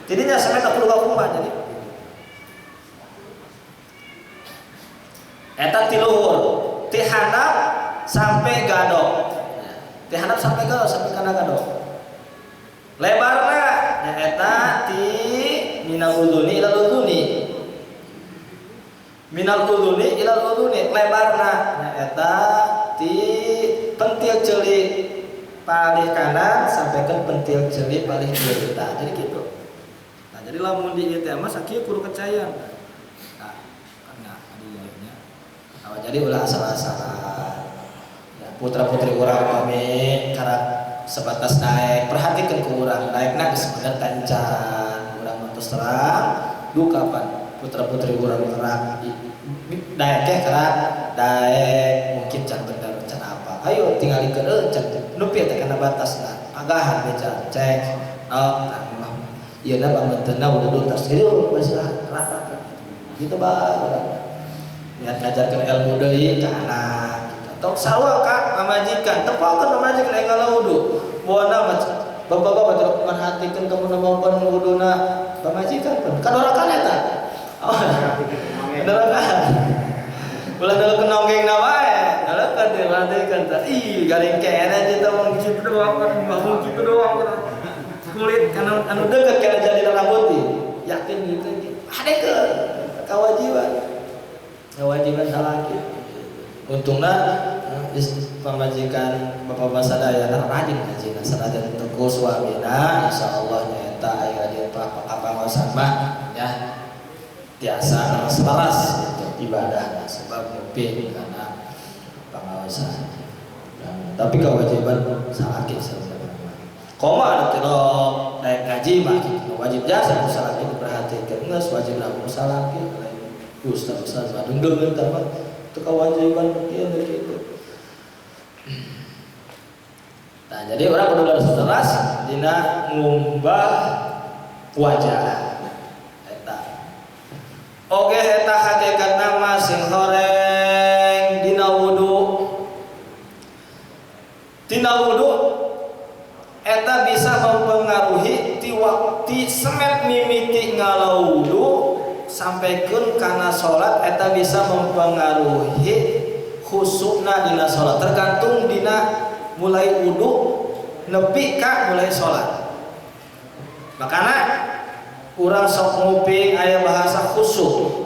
Jadinya semet kudu kakumbah jadi. Eta tiluhur, ti handap sampai gadok. Ti handap sampai gadok, sampai kana gadok. Lebarna nyaeta ti minal udhuni ilal udhuni. Minal udhuni ilal udhuni lebarna nyaeta ti pentil ceuli palih kanan sampai ke pentil ceuli palih kiri. Nah, jadi gitu. Nah, jadi lamun di ieu teh mah sakieu kudu kecayan. Nah, karena nya. Nah, jadi ulah asal-asalan. Ya, putra-putri urang kami karak sebatas naik, perhatikan ke urang naikna geus bener tancan, urang mah terus terang duka pan putra-putri urang kerak daek teh kerak daek mungkin can bener can apa. Ayo tingalikeun eueuh can nepi teh kana batasna. Agahan beca cek. Oh, nah, ieu na pameuteunna wudu tos hirup geus rata gitu bae. Niat ngajarkeun ilmu deui ka anak gitu. Tong sarua ka pamajikan, tepakeun pamajikan aya ngala wudu. Buana bapak-bapak teu merhatikeun kamu maupun wuduna pamajikan pun kadorakan eta. Oh, kadorakan. Ulah dalam nonggeng na wae, dalam diperhatikan teh. Ih, garing keneh aja teh mah kitu doang, bangun kitu doang. Kulit kana anu deukeut kana jadi rambut yakin gitu. Hadekeun kewajiban. Kewajiban salaki. Untungna pamajikan bapak-bapak sadayana rajin ngajina sanajan teu ku suamina insyaallah nyaeta aya di kapangosan mah ya tiasa selaras gitu ibadahna sebab mungkin karena pengawasan. Nah, tapi kewajiban salaki sebenarnya. Koma anu tilok naik ngaji mah gitu wajib jasa ku salaki diperhatikan geus wajib ku salaki lain ustaz ustaz mah dengdeung eta mah itu kewajiban kieu gitu. Nah, jadi orang kudu leres dina ngumbah wajah eta. Oke eta hakikatna mah sing horeng dina wudu. Dina wudu eta bisa mempengaruhi ti waktu semet mimiti ngalawudu sampaikeun kana salat eta bisa mempengaruhi khusukna dina salat tergantung dina mulai wudu nepi ka mulai salat. Makana urang sok nguping aya bahasa khusuk.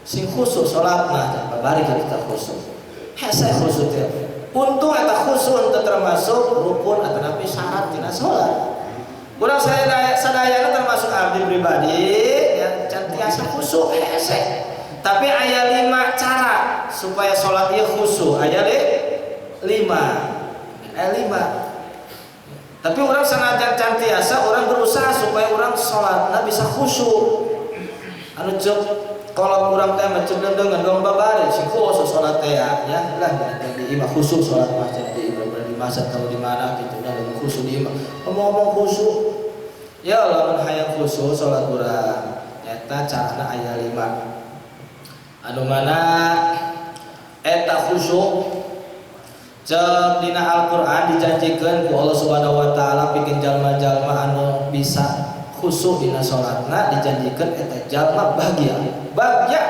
Sing khusuk salatna babari kita khusuk. Hese khusuk teh. Untung eta khusuk teu termasuk rukun atanapi syarat dina salat. Urang sadayana termasuk abdi pribadi ya can tiasa khusyuk hese. Tapi aya 5 cara supaya salat ieu khusyuk. Aya 5. Aya 5. Tapi urang sanajan can tiasa urang berusaha supaya urang salatna bisa khusyuk. Anu ceuk kalau urang teh mah ceuk deungeun dong babari sing khusyuk salat teh ya lah di imah khusyuk salat mah di imah di masjid atau di mana gitu dah lebih khusyuk di imah. Ngomong-ngomong khusyuk ya lamun hayang khusyuk salat urang eta carana aya 5. Anu mana eta khusyuk ceuk dina Al-Qur'an dijanjikeun ku Allah Subhanahu wa taala pikeun jalma-jalma anu bisa khusyuk dina salatna dijanjikeun eta jalma bahagia. Bahagia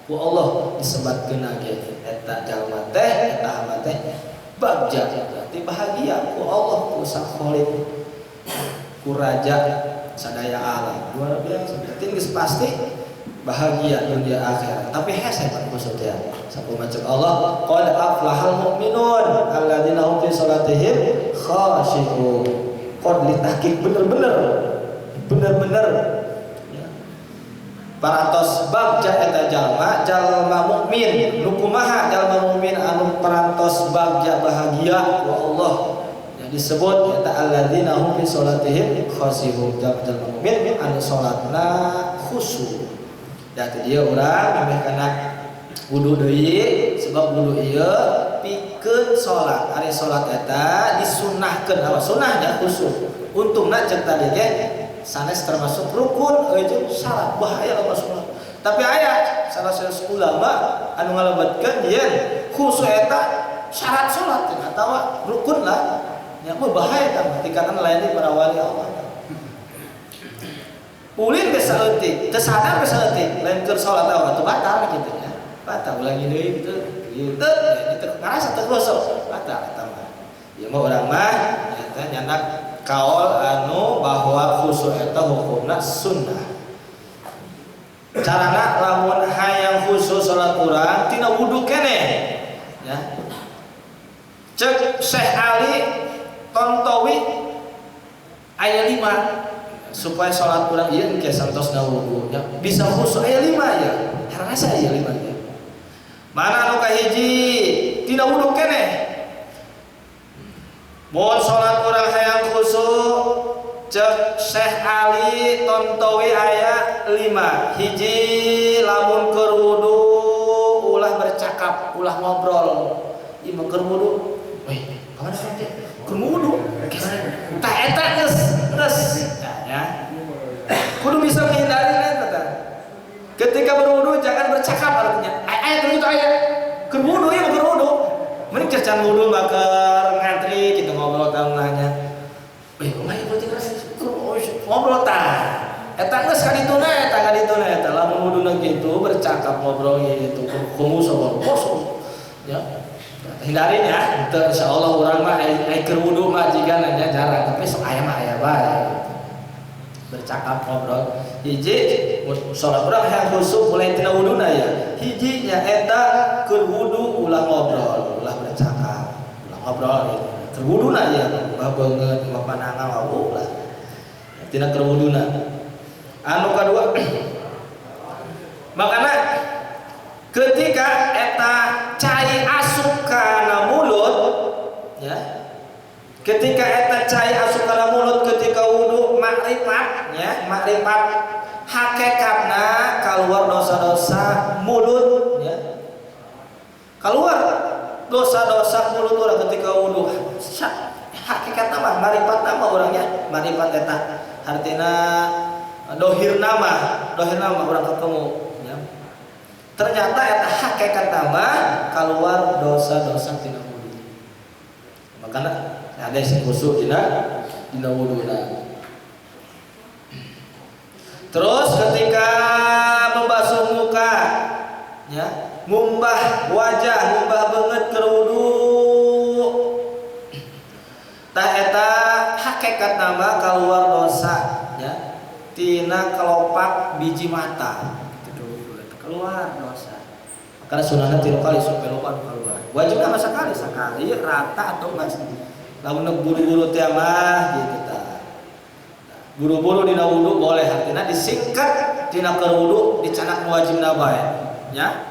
ku Allah disebatkeun ge eta jalma teh eta hamba teh bagja berarti bahagia ku Allah ku Sang Khalik ku raja sadaya alam luar biasa berarti geus pasti Bahagia dunia akhirat. Tapi hese pan khusyuk teh. Sakumaha cek Allah, qad aflahal mu'minun alladzina hum fi salatihim khashi'un. Qad litahqiq bener-bener. Bener-bener ya. Parantos bagja eta jalma, jalma mukmin, nu kumaha jalma mukmin anu parantos bagja bahagia wa Allah. Ya, disebut eta alladzina hum fi salatihim khashi'un, jalma mukmin anu salatna khusyuk. Da teu dieu urang ameh kana wudu deui sebab wudu ieu pikeun salat. Ari salat eta disunahkeun, apa sunahnya khusyuk. Untungna cek tadi ge sanes termasuk rukun euy syarat bahaya lamun sunah. Tapi aya salah satu ulama anu ngalebetkeun yen khusyuk eta syarat salat atawa rukun lah. Nya mah bahaya tah tingkatan lain di para wali Allah. Ulin geus saeutik, teu sadar geus saeutik, lain keur salat teh batal kitu nya. Batal ulangi deui kitu. Kitu kitu ngarasa teu khusyuk, batal eta mah. Ieu mah urang mah eta nyanak kaol anu bahwa khusyuk eta hukumna sunnah. Carana lamun hayang khusyuk salat urang tina wudu keneh ya. Cek Syekh Ali Tontowi aya 5 supaya salat urang ieu engke santosna wudu nya bisa khusyuk aya 5 ya. Harasa aya 5 ya. Mana anu kahiji tina wudu keneh. Mun salat urang hayang khusyuk cek Syekh Ali Tontowi aya 5. Hiji lamun keur wudu ulah bercakap, ulah ngobrol. Ieu mah keur wudu. Weh, ka mana teh? Keur wudu. Tah eta geus, geus. Ya. Kudu bisa menghindari eta tah. Ketika berwudu jangan bercakap artinya. Aya teu kitu aya. Keur wudu ieu mah keur wudu. Mending can wudu mah keur ngantri kitu ngobrol tah nanya. Weh, kumaha ieu penting ngobrol tah. Eta geus kadituna eta kadituna eta lamun wuduna kitu bercakap ngobrol gitu kumu sobor kosong. Ya. Hindarin ya, teu insyaallah urang mah ai keur wudu mah jiga nanya jarang, tapi sok aya mah aya bae. Bercakap ngobrol. Hiji salat urang hayang khusyuk mulai tina wuduna ya. Hiji nya eta keur wudu ulah ngobrol, ulah bercakap, ulah ngobrol gitu. Keur wuduna ya, ulah beungeut, ulah panangan, ulah. Tina keur wuduna. Anu kadua makana ketika eta cai asup kana mulut ya. Ketika eta cai asup kana mulut ketika wudu makrifat ya, makrifat hakikatna keluar dosa-dosa mulut ya. Keluar dosa-dosa mulut urang ketika wudu. Hakikatna mah makrifat mah urangnya, makrifat eta artina dohir nama urang ketemu ya. Ternyata eta hakikat nama keluar dosa-dosa tina wudu. Makana ada sing khusyuk dina wuduna. Terus ketika membasuh muka ya, ngumbah wajah, ngumbah beungeut keur wudu. Tah eta hakikat nama keluar dosa ya. Tina kelopak biji mata keluar dosa. Karena sunahna 3 kali supaya loba nu keluar. Wajibna mah sekali, sekali rata atau enggak. Lamun buru-buru teh mah gitu tah. Buru-buru dina wudu boleh, artinya disingkat dina keur wudu dicanak nu wajibna bae nya.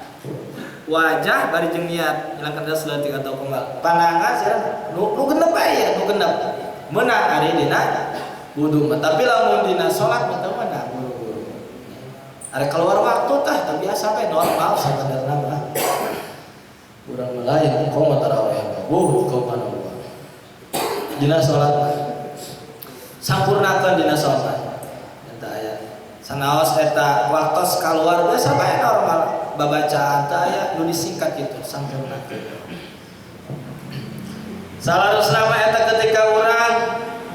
Wajah bari jeung niat hilangkeun dosa leutik atau kumaha. Panangan sia nu genep bae ya, nu genep. Meunang ari dina wudu mah, tapi lamun dina salat mah teu meunang buru-buru. Ari keluar waktu tah teu biasa bae normal sabenerna mah. Urang mah lain komo tarawih. Wuh, kumaha dina salat mah. Sampurnakeun dina salat. Eta aya sanaos eta waktos kaluar biasa bae normal babacaan teh aya nu disingkat gitu sampurnakeun. Salarusna mah eta ketika urang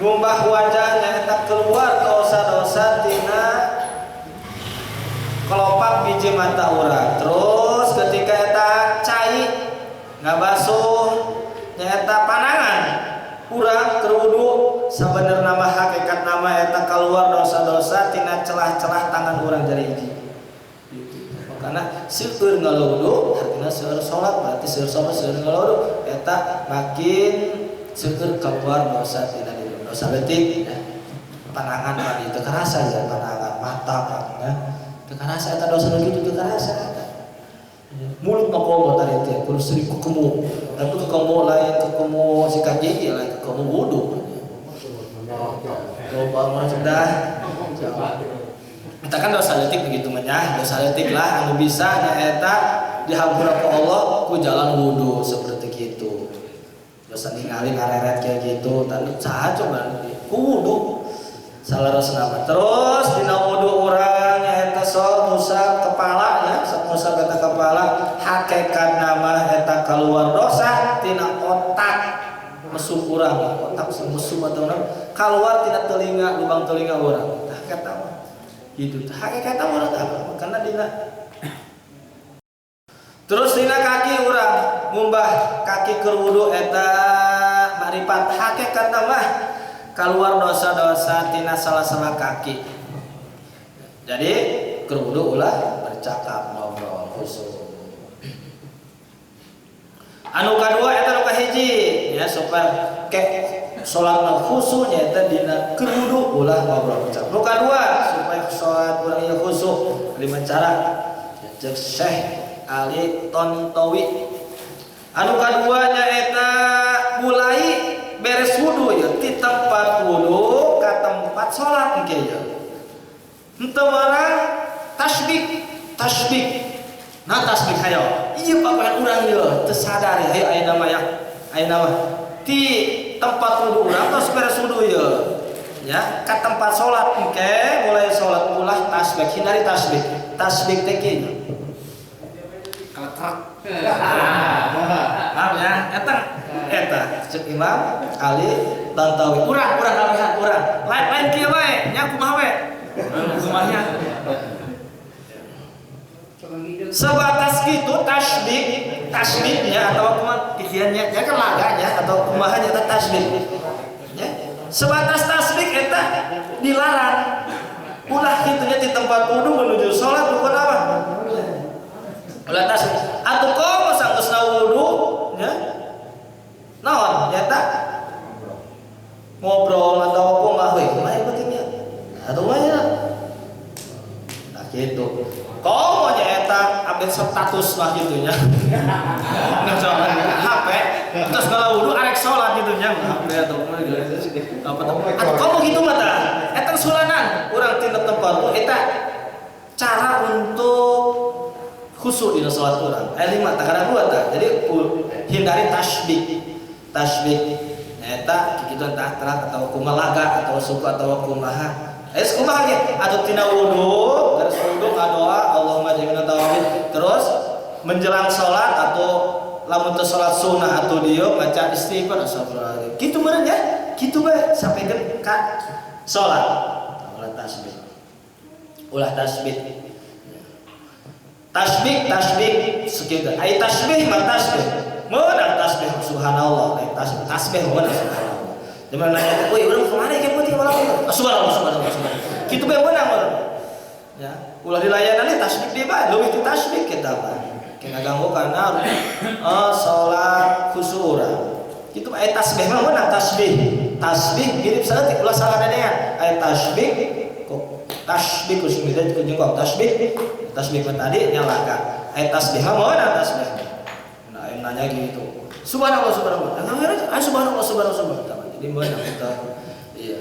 ngumbah wajahnya eta keluar dosa-dosa tina kelopak biji mata urang. Terus ketika eta cai ngabasuh nyaeta panangan urang keur wudu sabenerna mah hakikat nama eta keluar dosa-dosa tina celah-celah tangan urang jari hiji. Karena seueur ngalawudu artinya seueur salat, berarti seueur salat seueur ngalawudu eta makin seueur keluar dosa tina diri, dosa leutik ya. Panangan mah teu karasa ya, panangan mata kan ya. Teu karasa eta dosa nu kitu teu karasa eta. Mulut mah komo tadi teh kudu sering kekemu, tapi kekemu lain kekemu sikat gigi lain kekemu wudu. Loba mah sudah. Kita kan dosa leutik begitu mah nya, dosa leutik lah anu bisa nyaeta dihampura ku Allah ku jalan wudu seperti gitu. Dosa ningali ngareret kayak gitu, tanu saha coba ku wudu. Salarosna mah. Terus dina wudu urang nyaeta sok ngusap kepala nya, sok ngusap eta kepala, hakikat nama eta keluar dosa tina otak mesum urang, otak mesum atau naon keluar tina telinga, lubang telinga urang. Tah eta mah. Gitu. Hakikat urang apa? Karena dina terus dina kaki urang ngumbah kaki keur wudu eta maripat hakikat mah keluar dosa-dosa tina salah-salah kaki. Jadi keur wudu ulah bercakap ngobrol khusus. Anu kadua eta nu kahiji ya supaya ke salatna khusyuk nyaeta dina keur wudu ulah ngobrol bercakap. Nu kadua supaya salat urang ieu khusyuk lima cara. Ceuk Syekh Ali Tontowi. Anu kadua nyaeta mulai beres wudu ya di tempat wudu ka tempat salat engke ya. Henteu warang tasbih, tasbih. Nah tasbih hayo. Ieu papahan urang ieu teu sadar ya hayo ayeuna mah ya. Ayeuna mah di tempat wudu urang tos beres wudu ieu. Ya, ka tempat salat engke mulai salat ulah tasbih, hindari tasbih. Tasbih teh kieu. Kaletrek. Paham ya? Eta eta ceuk Imam Ali Tantawi. Urang urang kalihan urang. Lain-lain kieu wae nya kumaha we? Kumahnya. Sebatas gitu tasbih, tasbihnya atau kumaha kikiannya ya kan laganya atau kumaha nya eta tasbih. Ya. Sebatas tasbih eta dilarang. Ulah kitu nya di tempat wudu menuju salat bukan apa? Ulah tasbih. Atuh komo sanggeusna wudu nya naon nyata ngobrol atau kumaha we kumaha penting nya atuh mah nya nah gitu komo nyaeta update status mah kitu nya nggak salah HP terus kalau wudu arek salat kitu nya HP atau kumaha apa atuh komo kitu mah tah eta sulanan urang tina tempat eta cara untuk khusyuk dina salat urang lima tah kada dua tah jadi hindari tasbih. Tasbih eta kitu entah terang atau kumaha laga atau suku atau kumaha. Kumaha ge atuh tina wudu, garis wudu ngadoa Allahumma ja'alna tawabin. Terus menjelang salat atau lamun teu salat sunnah atau dieu maca istighfar astagfirullahaladzim. Kitu meureun ya? Kitu bae sampaikan ka salat. Ulah tasbih. Ulah tasbih. Tasbih, tasbih sekitu. Ai tasbih mah tasbih. Meunang tasbih subhanallah, lain tasbih, tasbih meunang subhanallah. Zaman nanya, "Woi, urang kemana ieu putih malam?" Subhanallah, subhanallah, subhanallah. Kitu bae meunang urang. Ya, ulah dilayanan teh tasbih deui bae, leuwih ti tasbih kita mah. Kena ganggu kana salat khusyuk urang. Kitu aya tasbih mah meunang tasbih. Tasbih mirip saeutik ulah salah dadean. Aya tasbih kok tasbih ku sing ku jengkok tasbih. Tasbih mah tadi nyalakan. Aya tasbih mah meunang tasbih. Nanya gitu. Subhanallah subhanallah. Nah, subhanallah subhanallah subhanallah. Jadi mana kita iya.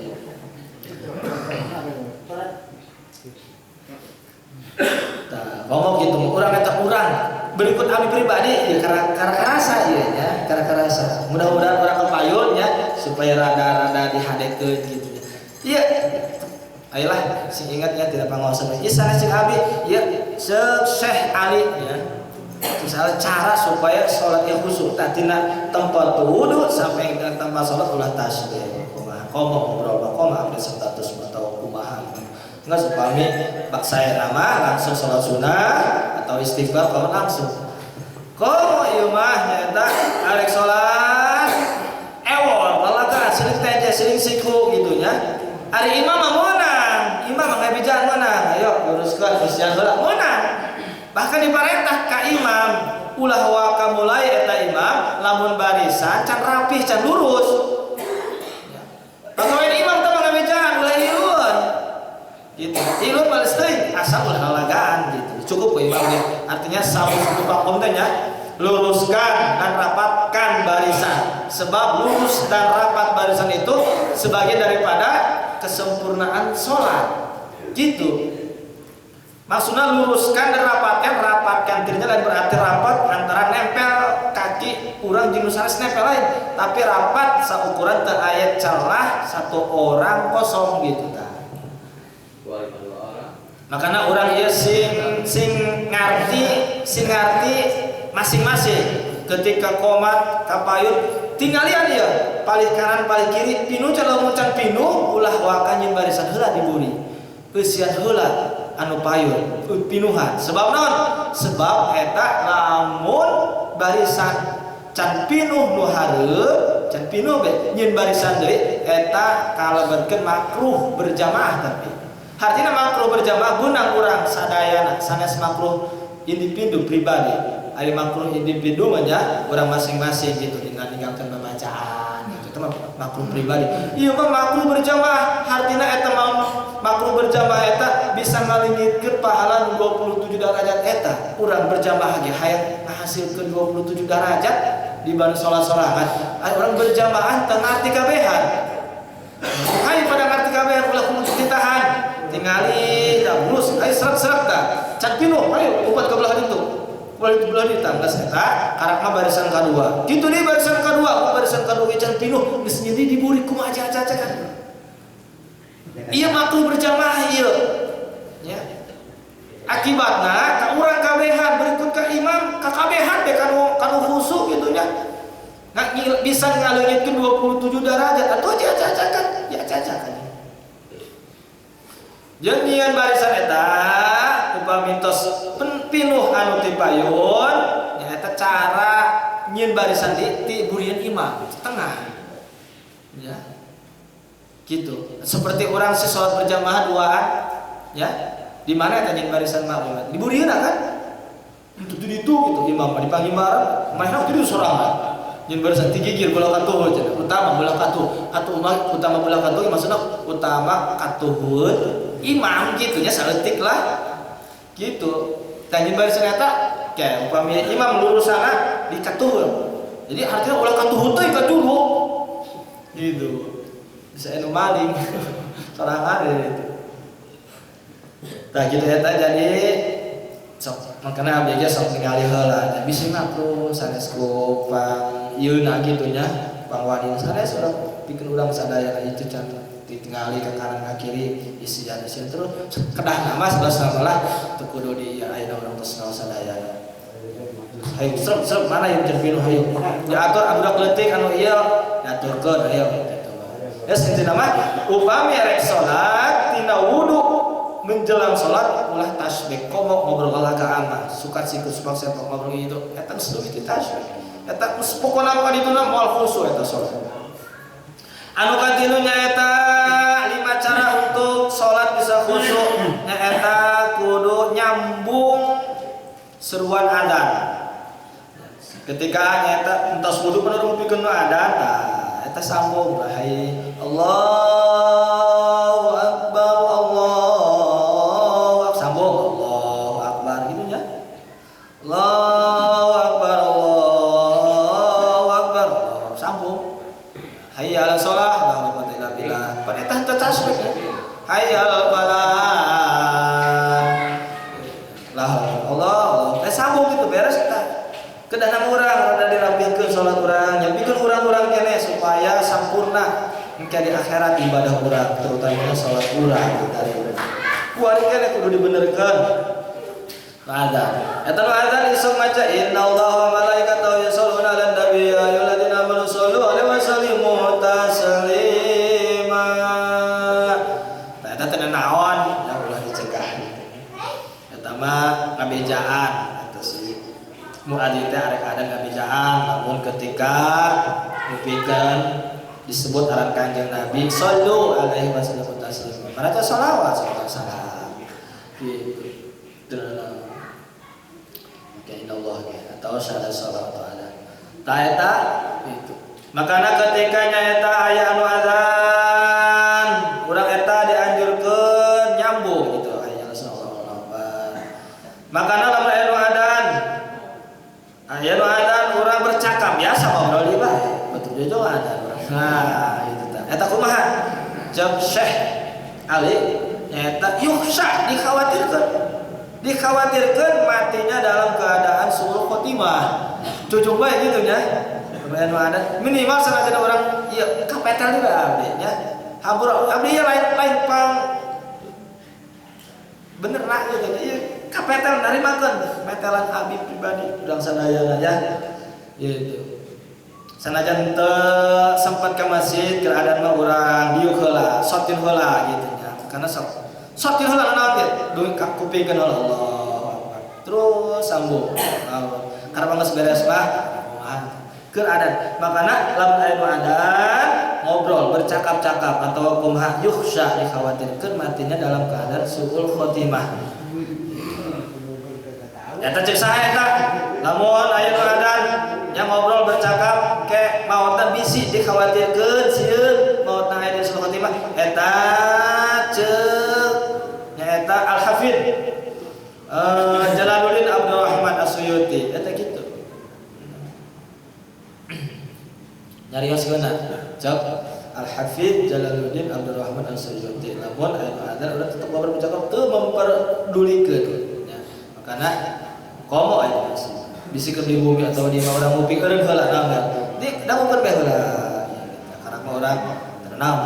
Tah, ngomong gitu urang eta urang. Berikut abdi pribadi ya karena karasa ieu nya, karena karasa. Mudah-mudahan urang kepayun nya supaya rada-rada dihadekeun gitu. Iya. Ayolah sing ingat ya tidak pangaosan. Ieu sanes cek abdi, ieu Syekh Ali ya. Misalnya cara supaya sholatnya khusyuk tina tempat wudu sampai ke tempat sholat ulah tasbih kumaha komo ngobrol komo update status atau kumaha enggak supami bak saya nama langsung sholat sunnah atau istighfar kalau langsung komo ieu mah nyaeta arek sholat ewon lalaga sering teje sering siku gitu nya ari imam mah meunang imam mah ngabijaan meunang ayo luruskeun kesian heula meunang. Bahkan diparentah ka imam ulah waka mulai eta imam lamun barisan can rapih can lurus. Pagawean imam teh ngabejaan ulah ilun. Gitu. Ilun bales teuing asal ulah lalagaan gitu. Cukup ku imam ge. Artinya sawu pakum teh nya luruskan dan rapatkan barisan. Sebab lurus dan rapat barisan itu sebagian daripada kesempurnaan sholat. Gitu. Maksudnya luruskan dan rapatkan, rapatkan dirinya lain berarti rapat antara nempel kaki urang jeung nu sanes nempel lain, tapi rapat saukuran teu aya celah satu orang kosong gitu tah. Makanya orang ieu sing sing ngarti masing-masing ketika komat kapayun tinggalian ieu palih kanan palih kiri pinuh lamun can pinuh ulah waka nyeun barisan heula diburi. Eusian heula anu payun pinuhan. Sebab naon? Sebab eta lamun barisan can pinuh nu hareup, can pinuh be nyeun barisan deui eta kalebetkeun makruh berjamaah tapi. Artinya makruh berjamaah gunang urang sadayana sanes makruh individu pribadi. Ari makruh individu mah nya urang masing-masing gitu dengan ninggalkeun babacaan gitu. Itu mah makruh pribadi. Ieu mah makruh berjamaah, artinya eta makruh berjamaah eta bisa ngalingitkeun pahala 27 derajat eta. Urang berjamaah ge hayang ngahasilkeun 27 derajat dibanding salat sorangan. Ari urang berjamaah teu ngarti kabehan. Hayu pada ngarti kabehan ulah kudu ditahan. Tingali dah lurus, ayo serak-serak tah. Can pinuh, ayo upat ke belah ditu. Belah ditu geus eta karakna barisan kadua. Kitu deui barisan kadua, barisan kadua can pinuh geus nyeri diburi kumaha aja-aja kan. Ieu makruh berjamaah ieu. Ya. Akibatna ka urang kabehan berikut ka imam ka kabehan teh kanu khusyuk kitu nya. Nggak bisa ngaleungitkeun 27 derajat atuh aja-aja kan. Ya aja-aja kan. Jeung nyieun barisan eta upami tos pinuh anu ti payun nyaeta cara nyieun barisan di burian imam tengah. Ya. Gitu. Seperti orang si sholat berjamaah duaan ya. Di mana eta nyieun barisan makmum? Di burieuna kan? Itu itu gitu imam dipanggil marah, manehna kitu sorangan. Nyieun barisan tigigir bola katuhu cenah. Utama bola katuh atuh utama bola katuh maksudna utama katuhun imam gitu nya saeutik lah gitu. Dan nyieun barisan eta kayak upami imam lurusana di katuhun. Jadi artinya ulah katuhun teh ka dulu gitu. Bisa anu maling sorangan gitu. Tah gitu eta jadi sok makana abdi ge sok ningali heula nya bisi makruh sanes ku pang ieuna kitu nya pangwani sanes urang pikeun urang sadayana itu can ditingali ke kanan ke kiri isian isian terus kedah nama sebelas lah teu kudu di ayeuna urang tos ngaos sadayana. Hayu serep mana yang terpinuh hayu diatur budak leutik anu ieu diaturkeun hayu kitu. Geus intina mah upami rek salat tina wudu menjelang salat ulah tasbih komo ngobrol lalagaan mah suka sikut supak sempak ngobrol itu eta geus leuwih ti tasbih eta geus pokona mah dituna moal khusyuk eta salat. Anu katilu nyaeta 5 cara untuk salat bisa khusyuk nyaeta kudu nyambung seruan adzan. Ketika nyaeta entos wudu penuh pikeun nu adzan tah eta sambung hai Allahu akbar Allahu akbar sambung Allahu akbar gitu nya. Allahu akbar Allahu akbar sambung. Hayya 'alal shalah la haula wala quwwata illa billah. Pan eta teu tasbih. Hayya 'alal falah. La Allah. Teh sambung gitu beres eta. Kedahna urang rada dirapihkeun salat urang, nyapikeun urang-urang keneh supaya sampurna engke di akhirat ibadah urang, terutama salat urang dari urang. Kuari keneh kudu dibenerkeun. Azan. Eta nu azan isuk maca innallaha wa malaikatahu yusholluna 'alan nabi ya ayyuhalladzina amanu shollu 'alaihi wa sallimu taslima. Tah eta teh naon? Ya ulah dicegah. Eta mah ngabejaan eta si muadzin teh arek ada ngabejaan namun ketika mupikeun disebut aran Kanjeng Nabi shollu alaihi wa sallimu taslima. Mana teh sholawat salawat salam. Gitu. syahadat sholat atau ada. Tah eta itu. Makana ketika nyaeta aya anu azan, urang eta dianjurkeun nyambung gitu aya Allahu Akbar. Makana lamun aya nu adzan, aya nu adzan urang bercakap biasa ngobrol di bae. Batur jojo adzan urang. Nah, itu tah. Eta kumaha? Jam Syekh Ali nyaeta yukhsha dikhawatirkeun. Dikhawatirkeun matinya dalam keadaan suul khotimah. Cucuk bae gitu nya. Minimal sanajan orang ieu kapetel deui abdi nya. Hampura abdi ieu lain pang bener lah gitu. Ieu kapetel narimakeun petelan abdi pribadi urang sadayana nya. Gitu. Sanajan teu sempat ke masjid keur adan mah urang diuk heula, sotin heula gitu nya. Karena sok sotin heula naon ge? Duit ka kupingkeun heula Allahu Akbar. Terus sambung. Karena geus beres mah keur adan. Makana lamun aya nu adan ngobrol bercakap-cakap atau kumaha yukhsha dikhawatirkeun matinya dalam keadaan suul khotimah. Eta cek saha eta? Lamun aya nu adan yang ngobrol bercakap ke maotna bisi dikhawatirkeun sieun maotna aya di suul khotimah eta cek nyaeta Al Hafid Jalaluddin Abdurrahman As-Suyuti eta kitu. Nyarioskeunna cek Al-Hafidz Jalaluddin Abdurrahman As-Suyuti lamun aya nu adzan urang tetep ngobrol bercakap teu memperdulikeun nya. Makana komo aya bisi keur di bumi atau di urang nguping eureun heula naon di dangukeun bae heula karena mah urang tenang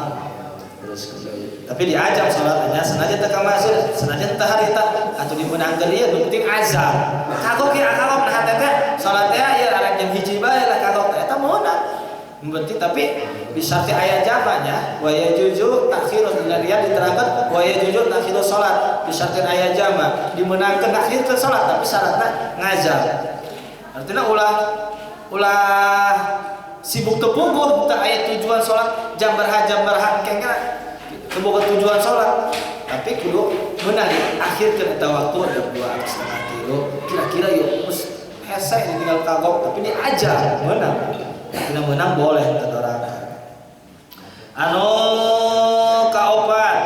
terus tapi diajak salatnya sanajan teu ka masjid sanajan teu harita atuh dimeunangkeun ieu nu penting azan kagok ieu kagok nah teh salat teh ieu arek jam 1 bae lah kagok eta meunang penting tapi bisa ti aya jamanya wa yajuzu takhiru dina diterangkan wa yajuzu takhiru salat bisa ti aya jama dimeunangkeun akhirkeun salat tapi syaratna ngazan artinya ulah sibuk teu puguh teu aya tujuan salat jam berha kengkena teu boga tujuan salat tapi kudu meunang akhirkeun eta waktu jam 2:30 kira-kira yeuh geus hese ditinggal kagok tapi diajar meunang. Tidak menang boleh terdoraka. Anu kaopat.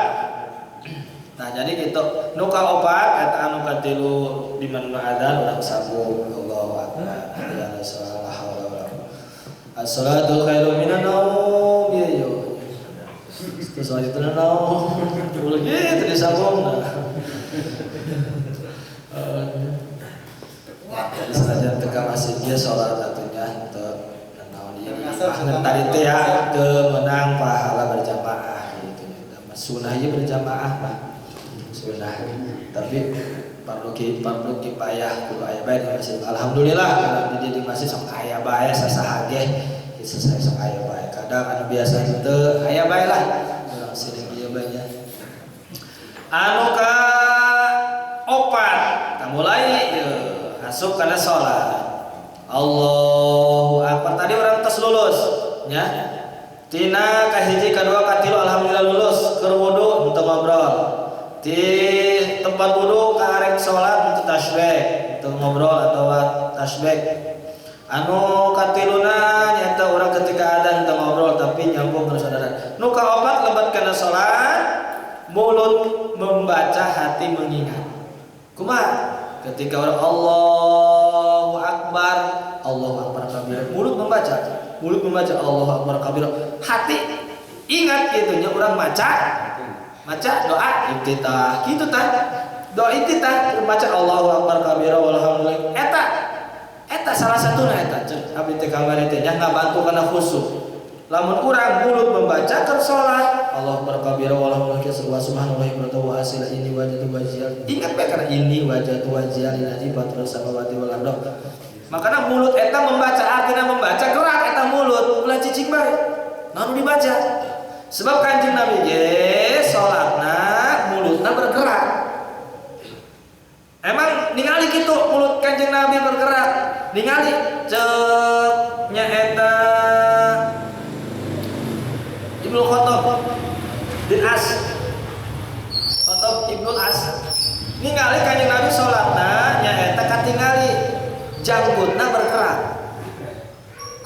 Nah jadi gitu. Nu kaopat eta anu katilu di mana adzan urang sambung. Allahu akbar. Ya la haula wala quwwata. As-salatu khairum minan naum. Ya yo. Terus salat itu naum. Ulah gitu disambung. Jadi senajan teu ka masjid ge salat atunya teu tadi teh ya teu meunang pahala berjamaah gitu. Sunah ieu berjamaah mah. Sunah. Tapi fardu kifayah kudu aya bae di masjid. Alhamdulillah di masjid sok aya bae sasaha ge selesai sok aya bae. Kadang anu biasa teu aya bae lah. Urang sering ieu bae nya. Anu ka opat, tah mulai ieu asup kana salat. Allahu Akbar. Tadi orang tos lulus ya. Tina kahiji kadua katilu alhamdulillah lulus keur wudu untuk ngobrol. Di tempat wudu ka arek salat untuk tasbih, untuk ngobrol atau tasbih. Anu katiluna nyaeta urang ketika adzan teu ngobrol tapi nyambung kana salat. Nu kaopat lebat kana salat, mulut membaca hati mengingat. Kumaha? Ketika orang Allahu Akbar, Allahu Akbar kabir. Mulut membaca Allahu Akbar kabir. Hati ingat gitu nya urang maca doa iftitah gitu tah. Doa iftitah maca Allahu Akbar kabira walhamdulillah. Eta salah satuna eta ceuk abdi teh kamari teh nya ngabantu kana khusyuk. Lamun urang mulut membaca keur salat Allahu akbar kabira walhamdulillah wa subhanallahi wa asila ini wajhatu wajhiyal. Ingat bae kana ini wajhatu wajhiyal lillazi fatara samawati wal ardh. Makana mulut eta membaca artinya membaca gerak eta mulut ulah cicing bae. Naon dibaca? Sebab Kanjeng Nabi ge salatna mulutna bergerak. Emang ningali kitu mulut Kanjeng Nabi bergerak. Ningali ceuk nya eta Ibnu Khattab bin As. Khattab Ibnu As ningali Kanjeng Nabi salatna nyaeta katingali janggutna bergerak.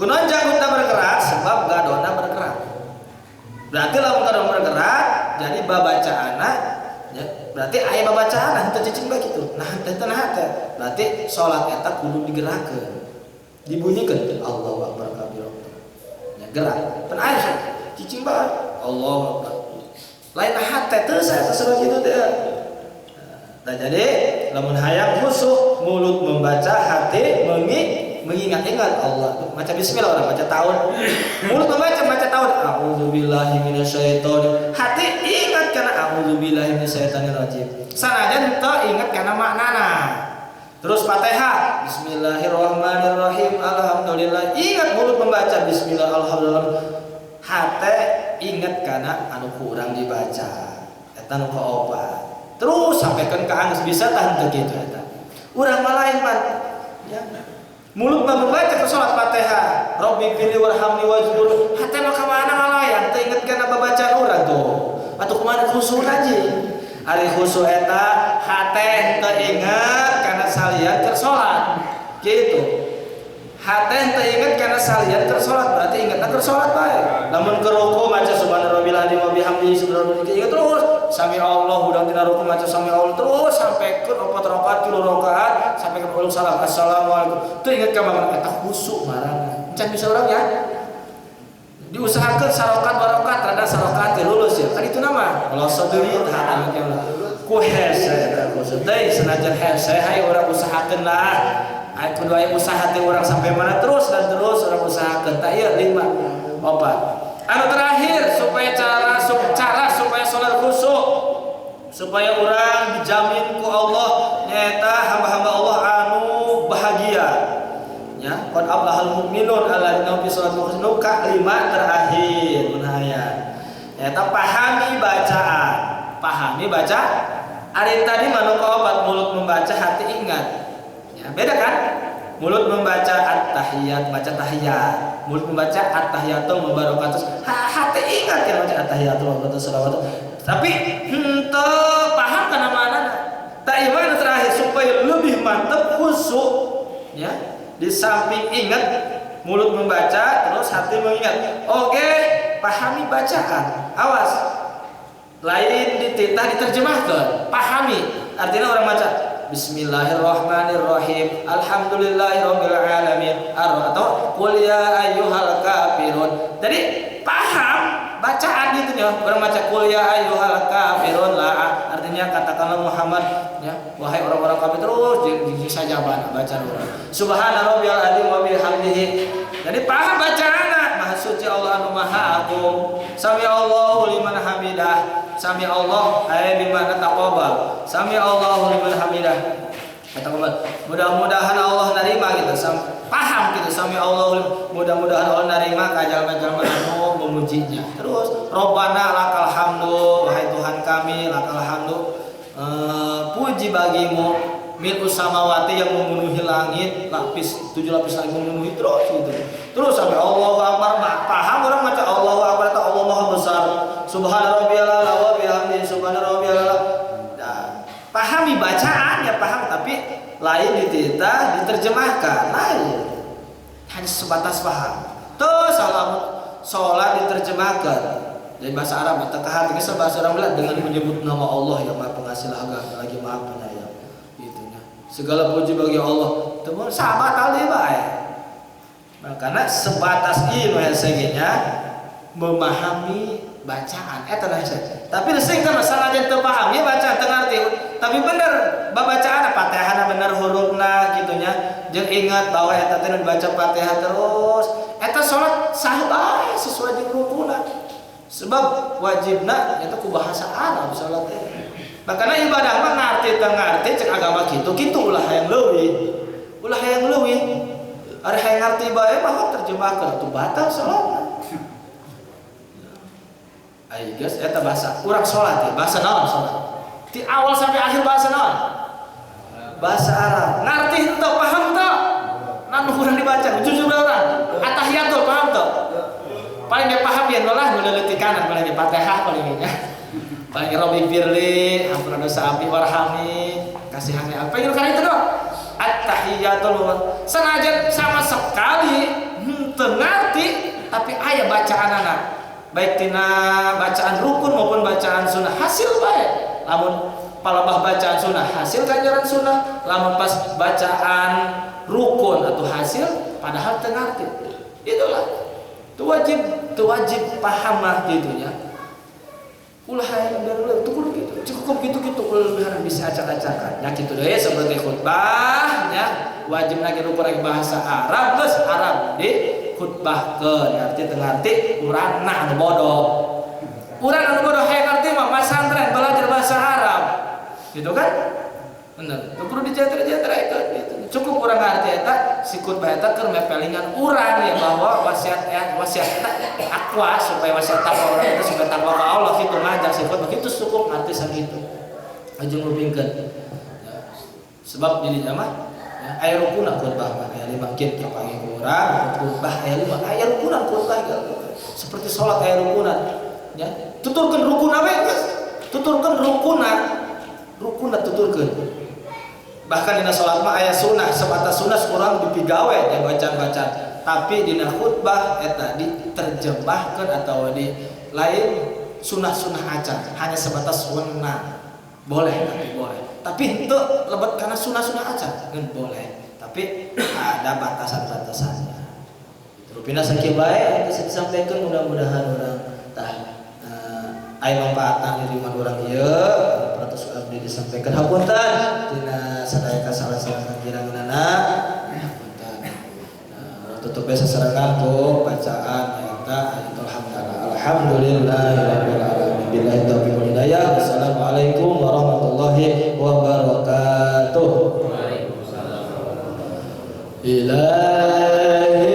Kunaon janggutna bergerak? Sebab gadona bergerak. Berarti lamun gadona bergerak, jadi babacaanna ya, berarti aya babacaanna henteu cicing bae kitu. Nah, teh nah teh. Berarti salat eta kudu digerakkeun. Dibunyikeun Allahu akbar kabira. Ya gerak. Pan aya cicing bae Allahu akbar. Lain hate teu saya salat kitu teh. Nah, jadi lamun hayang khusyuk, mulut membaca, hati mengingat-ingat Allah. Baca bismillah orang baca tahun. Mulut membaca baca tahun. A'udzubillahi minasyaitonir. Hati ingat karena a'udzubillahi minasyaitonirrajim. Sanajan teu ingat karena maknana. Terus Fatihah, bismillahirrahmanirrahim, alhamdulillah. Ingat mulut membaca bismillah alhamdulillah. Hati ingat karena anu kurang dibaca. Eta nu kaopat. Terus sampaikan ke angges bisa tahan teu kitu eta. Urang mah lain pan. Ya. Mulut mah membaca ke salat Fatihah, Rabbi firli warhamni wajbur. Hati mah ka mana ngalayan teu inget kana babacaan urang tuh. Atuh kumaha khusyuk aja. Ari khusyuk eta hate teu inget kana salian keur salat. Gitu. Hate teu inget kana salian keur salat, berarti ingetna keur salat bae. Lamun keur ruku maca subhana rabbil azim wa bihamdihi subhana rabbil inget terus. Sami Allah udah tina ruku maca sami Allah terus sampai ke 4 rakaat, 3 rakaat sampai ke ulung salam assalamualaikum. Teu inget ka banget eta khusyuk marana. Can bisa urang ya. Diusahakan sarokat barokat rada sarokat ya lulus ya. Kan itu nama. Kalau saduri tahan ku hese eta khusyuk. Deui senajan hese hayu urang usahakeun lah. Hayu kudu aya usaha teh urang sampai mana terus dan terus urang usahakeun. Tah ieu 5 4. Anu terakhir supaya cara supaya salat khusyuk, supaya urang dijamin ku Allah nyaeta hamba-hamba Allah anu bahagia. Ya, qad aflahal mu'minun alladzina fi sholatihim khusyuk. Ka 5 terakhir mun aya. Nyaeta pahami bacaan. Pahami baca. Ari tadi mah nu kaopat mulut membaca hati ingat. Ya, beda kan? Mulut membaca at-tahiyat, baca tahiyat. Mulut membaca at-tahiyatul mubarakatus. Hati ingat kan baca at-tahiyatul mubarakatuh salawat. Tapi henteu paham kana maknana. Tak iman terakhir supaya lebih mantap khusyuk ya. Di samping ingat mulut membaca terus hati mengingat. Oke, pahami bacaan. Awas. Lain dititah diterjemahkan. Pahami. Artinya orang baca Bismillahirrahmanirrahim. Alhamdulillahirabbil alamin. Atau qul ya ayyuhal kafirun. Jadi paham bacaan gitu ya. Orang baca qul ya ayyuhal kafirun la artinya katakanlah Muhammad ya, wahai orang-orang kafir terus jeung sajaban bacaan urang. Subhana rabbiyal azim wa bihamdihi. Jadi paham bacaan. Maha suci Allah anu maha agung. Sami Allahu liman hamidah. Sami Allah ay bimana taqabbal. Sami Allahu liman hamidah. Taqabbal. Mudah-mudahan Allah nerima gitu. Paham gitu sami Allah mudah-mudahan Allah nerima ka jalma-jalma anu memujinya. Terus Rabbana lakal hamdu, wahai Tuhan kami lakal hamdu. Puji bagimu mil samawati yang memenuhi langit, lapis 7 lapis langit memenuhi terus gitu. Terus sampai Allahu Akbar, paham orang baca Allahu Akbar atau Allah Maha Besar. Subhana rabbiyal a'la wa bihamdihi subhana rabbiyal a'la. Nah, pahami bacaan ya paham, tapi lain dititah diterjemahkan, lain. Hanya sebatas paham. Terus salam salat diterjemahkan dari bahasa Arab atau ke hati bahasa Arab dengan menyebut nama Allah yang Maha Pengasih lagi Maha Penyayang. Segala puji bagi Allah. Teman sahabat kali bae. Nah, karena sebatas ieu nya memahami bacaan eta nah hese. Tapi sing teh masalah teu paham ya bacaan teu ngarti. Tapi bener babacaan Fatihahna bener hurufna kitu nya. Jeung ingat bahwa eta teh dibaca Fatihah terus. Eta salat sah bae sesuai jeung rukunna. Sebab wajibna eta ku bahasa Arab salat teh. Makanya ibadah mah ngarti teu ngarti cek agama kitu kitu ulah hayang leuwih. Ulah hayang leuwih. Ari hayang ngarti bae mah terjemahkeun atuh batal salatna. Ai geus eta bahasa urang salat ya, bahasa naon salat? Di awal sampai akhir bahasa naon? Bahasa Arab. Ngarti henteu paham teu? Nan urang dibaca jujur urang. Atahiyatul paham teu? Paling dia paham ya lah nu leuleutikanan paling di Fatihah paling nya. Paling Rabbi firli, ampun dosa abdi warhamni, kasihani apa yang karena itu doang. At-tahiyatul senajan sama sekali Henteu ngarti tapi aya bacaanana. Baik tina bacaan rukun maupun bacaan sunnah hasil bae. Lamun palebah bacaan sunnah hasil ganjaran sunnah, lamun pas bacaan rukun atau hasil padahal teu ngarti. Itulah. Itu wajib paham lah gitunya. Ulah hayang baru tuh kudu gitu. Cukup gitu-gitu ulah bisa acak-acakan. Ya gitu deh seperti khutbah ya, wajib lagi rukun lagi bahasa Arab geus Arab di khutbahkeun ngarti teu ngarti urang nah anu bodoh. Urang anu bodoh hayang ngarti mah masantren belajar bahasa Arab. Gitu kan? Bener. Tuh kudu dijetre-jetre gitu. Cukup urang ngarti eta si khutbah eta keur mepelingan urang ya bahwa wasiat ya wasiat eta takwa supaya wasiat takwa urang itu supaya takwa ka Allah kitu ngajak si khutbah kitu cukup ngarti sakitu. Ajeng lupingkeun. Ya. Sebab dirinya mah ya, aya rukunna khutbah mah aya lima kit kapanggih ku urang khutbah aya lima aya rukunan khutbah seperti salat aya rukunan ya. Tuturkeun rukun we geus. Tuturkeun rukunna. Rukunna tuturkeun. Bahkan dina salat mah aya sunnah, sebatas sunnah urang dipigawe yang bacaan-bacaan. Tapi dina khutbah eta diterjemahkeun atau di lain sunnah-sunnah acan, hanya sebatas sunnah. Boleh tapi boleh. Tapi henteu lebet kana sunnah-sunnah acan, ngan boleh. Tapi ada batasan-batasannya. Rupina sakieu bae bisa disampaikan mudah-mudahan urang tah aya manfaatna di lingkungan urang ieu. Ratus abdi disampaikan hapunten tina sadaya kasalah-salah kakiranganana hapunten. Nah, tutup we sasarengan ku bacaan eta ayatul hamdalah. Alhamdulillahirabbil alamin. Billahi taufiq wal hidayah. Wassalamualaikum warahmatullahi wabarakatuh. Waalaikumsalam. Ilahi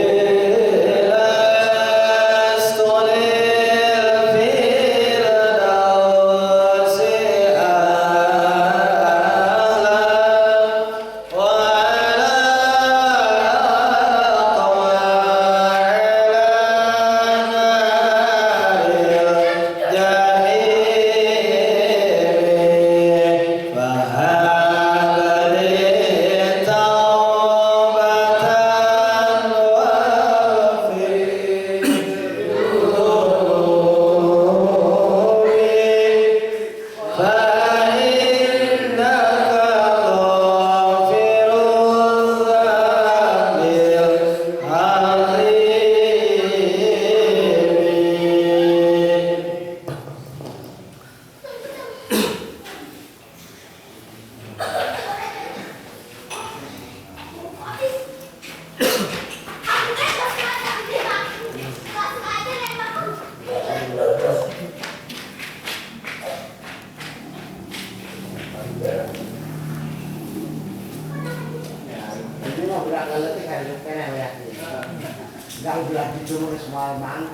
Ini mah berak kalau teh kayak Gak belah dicumur semua mang.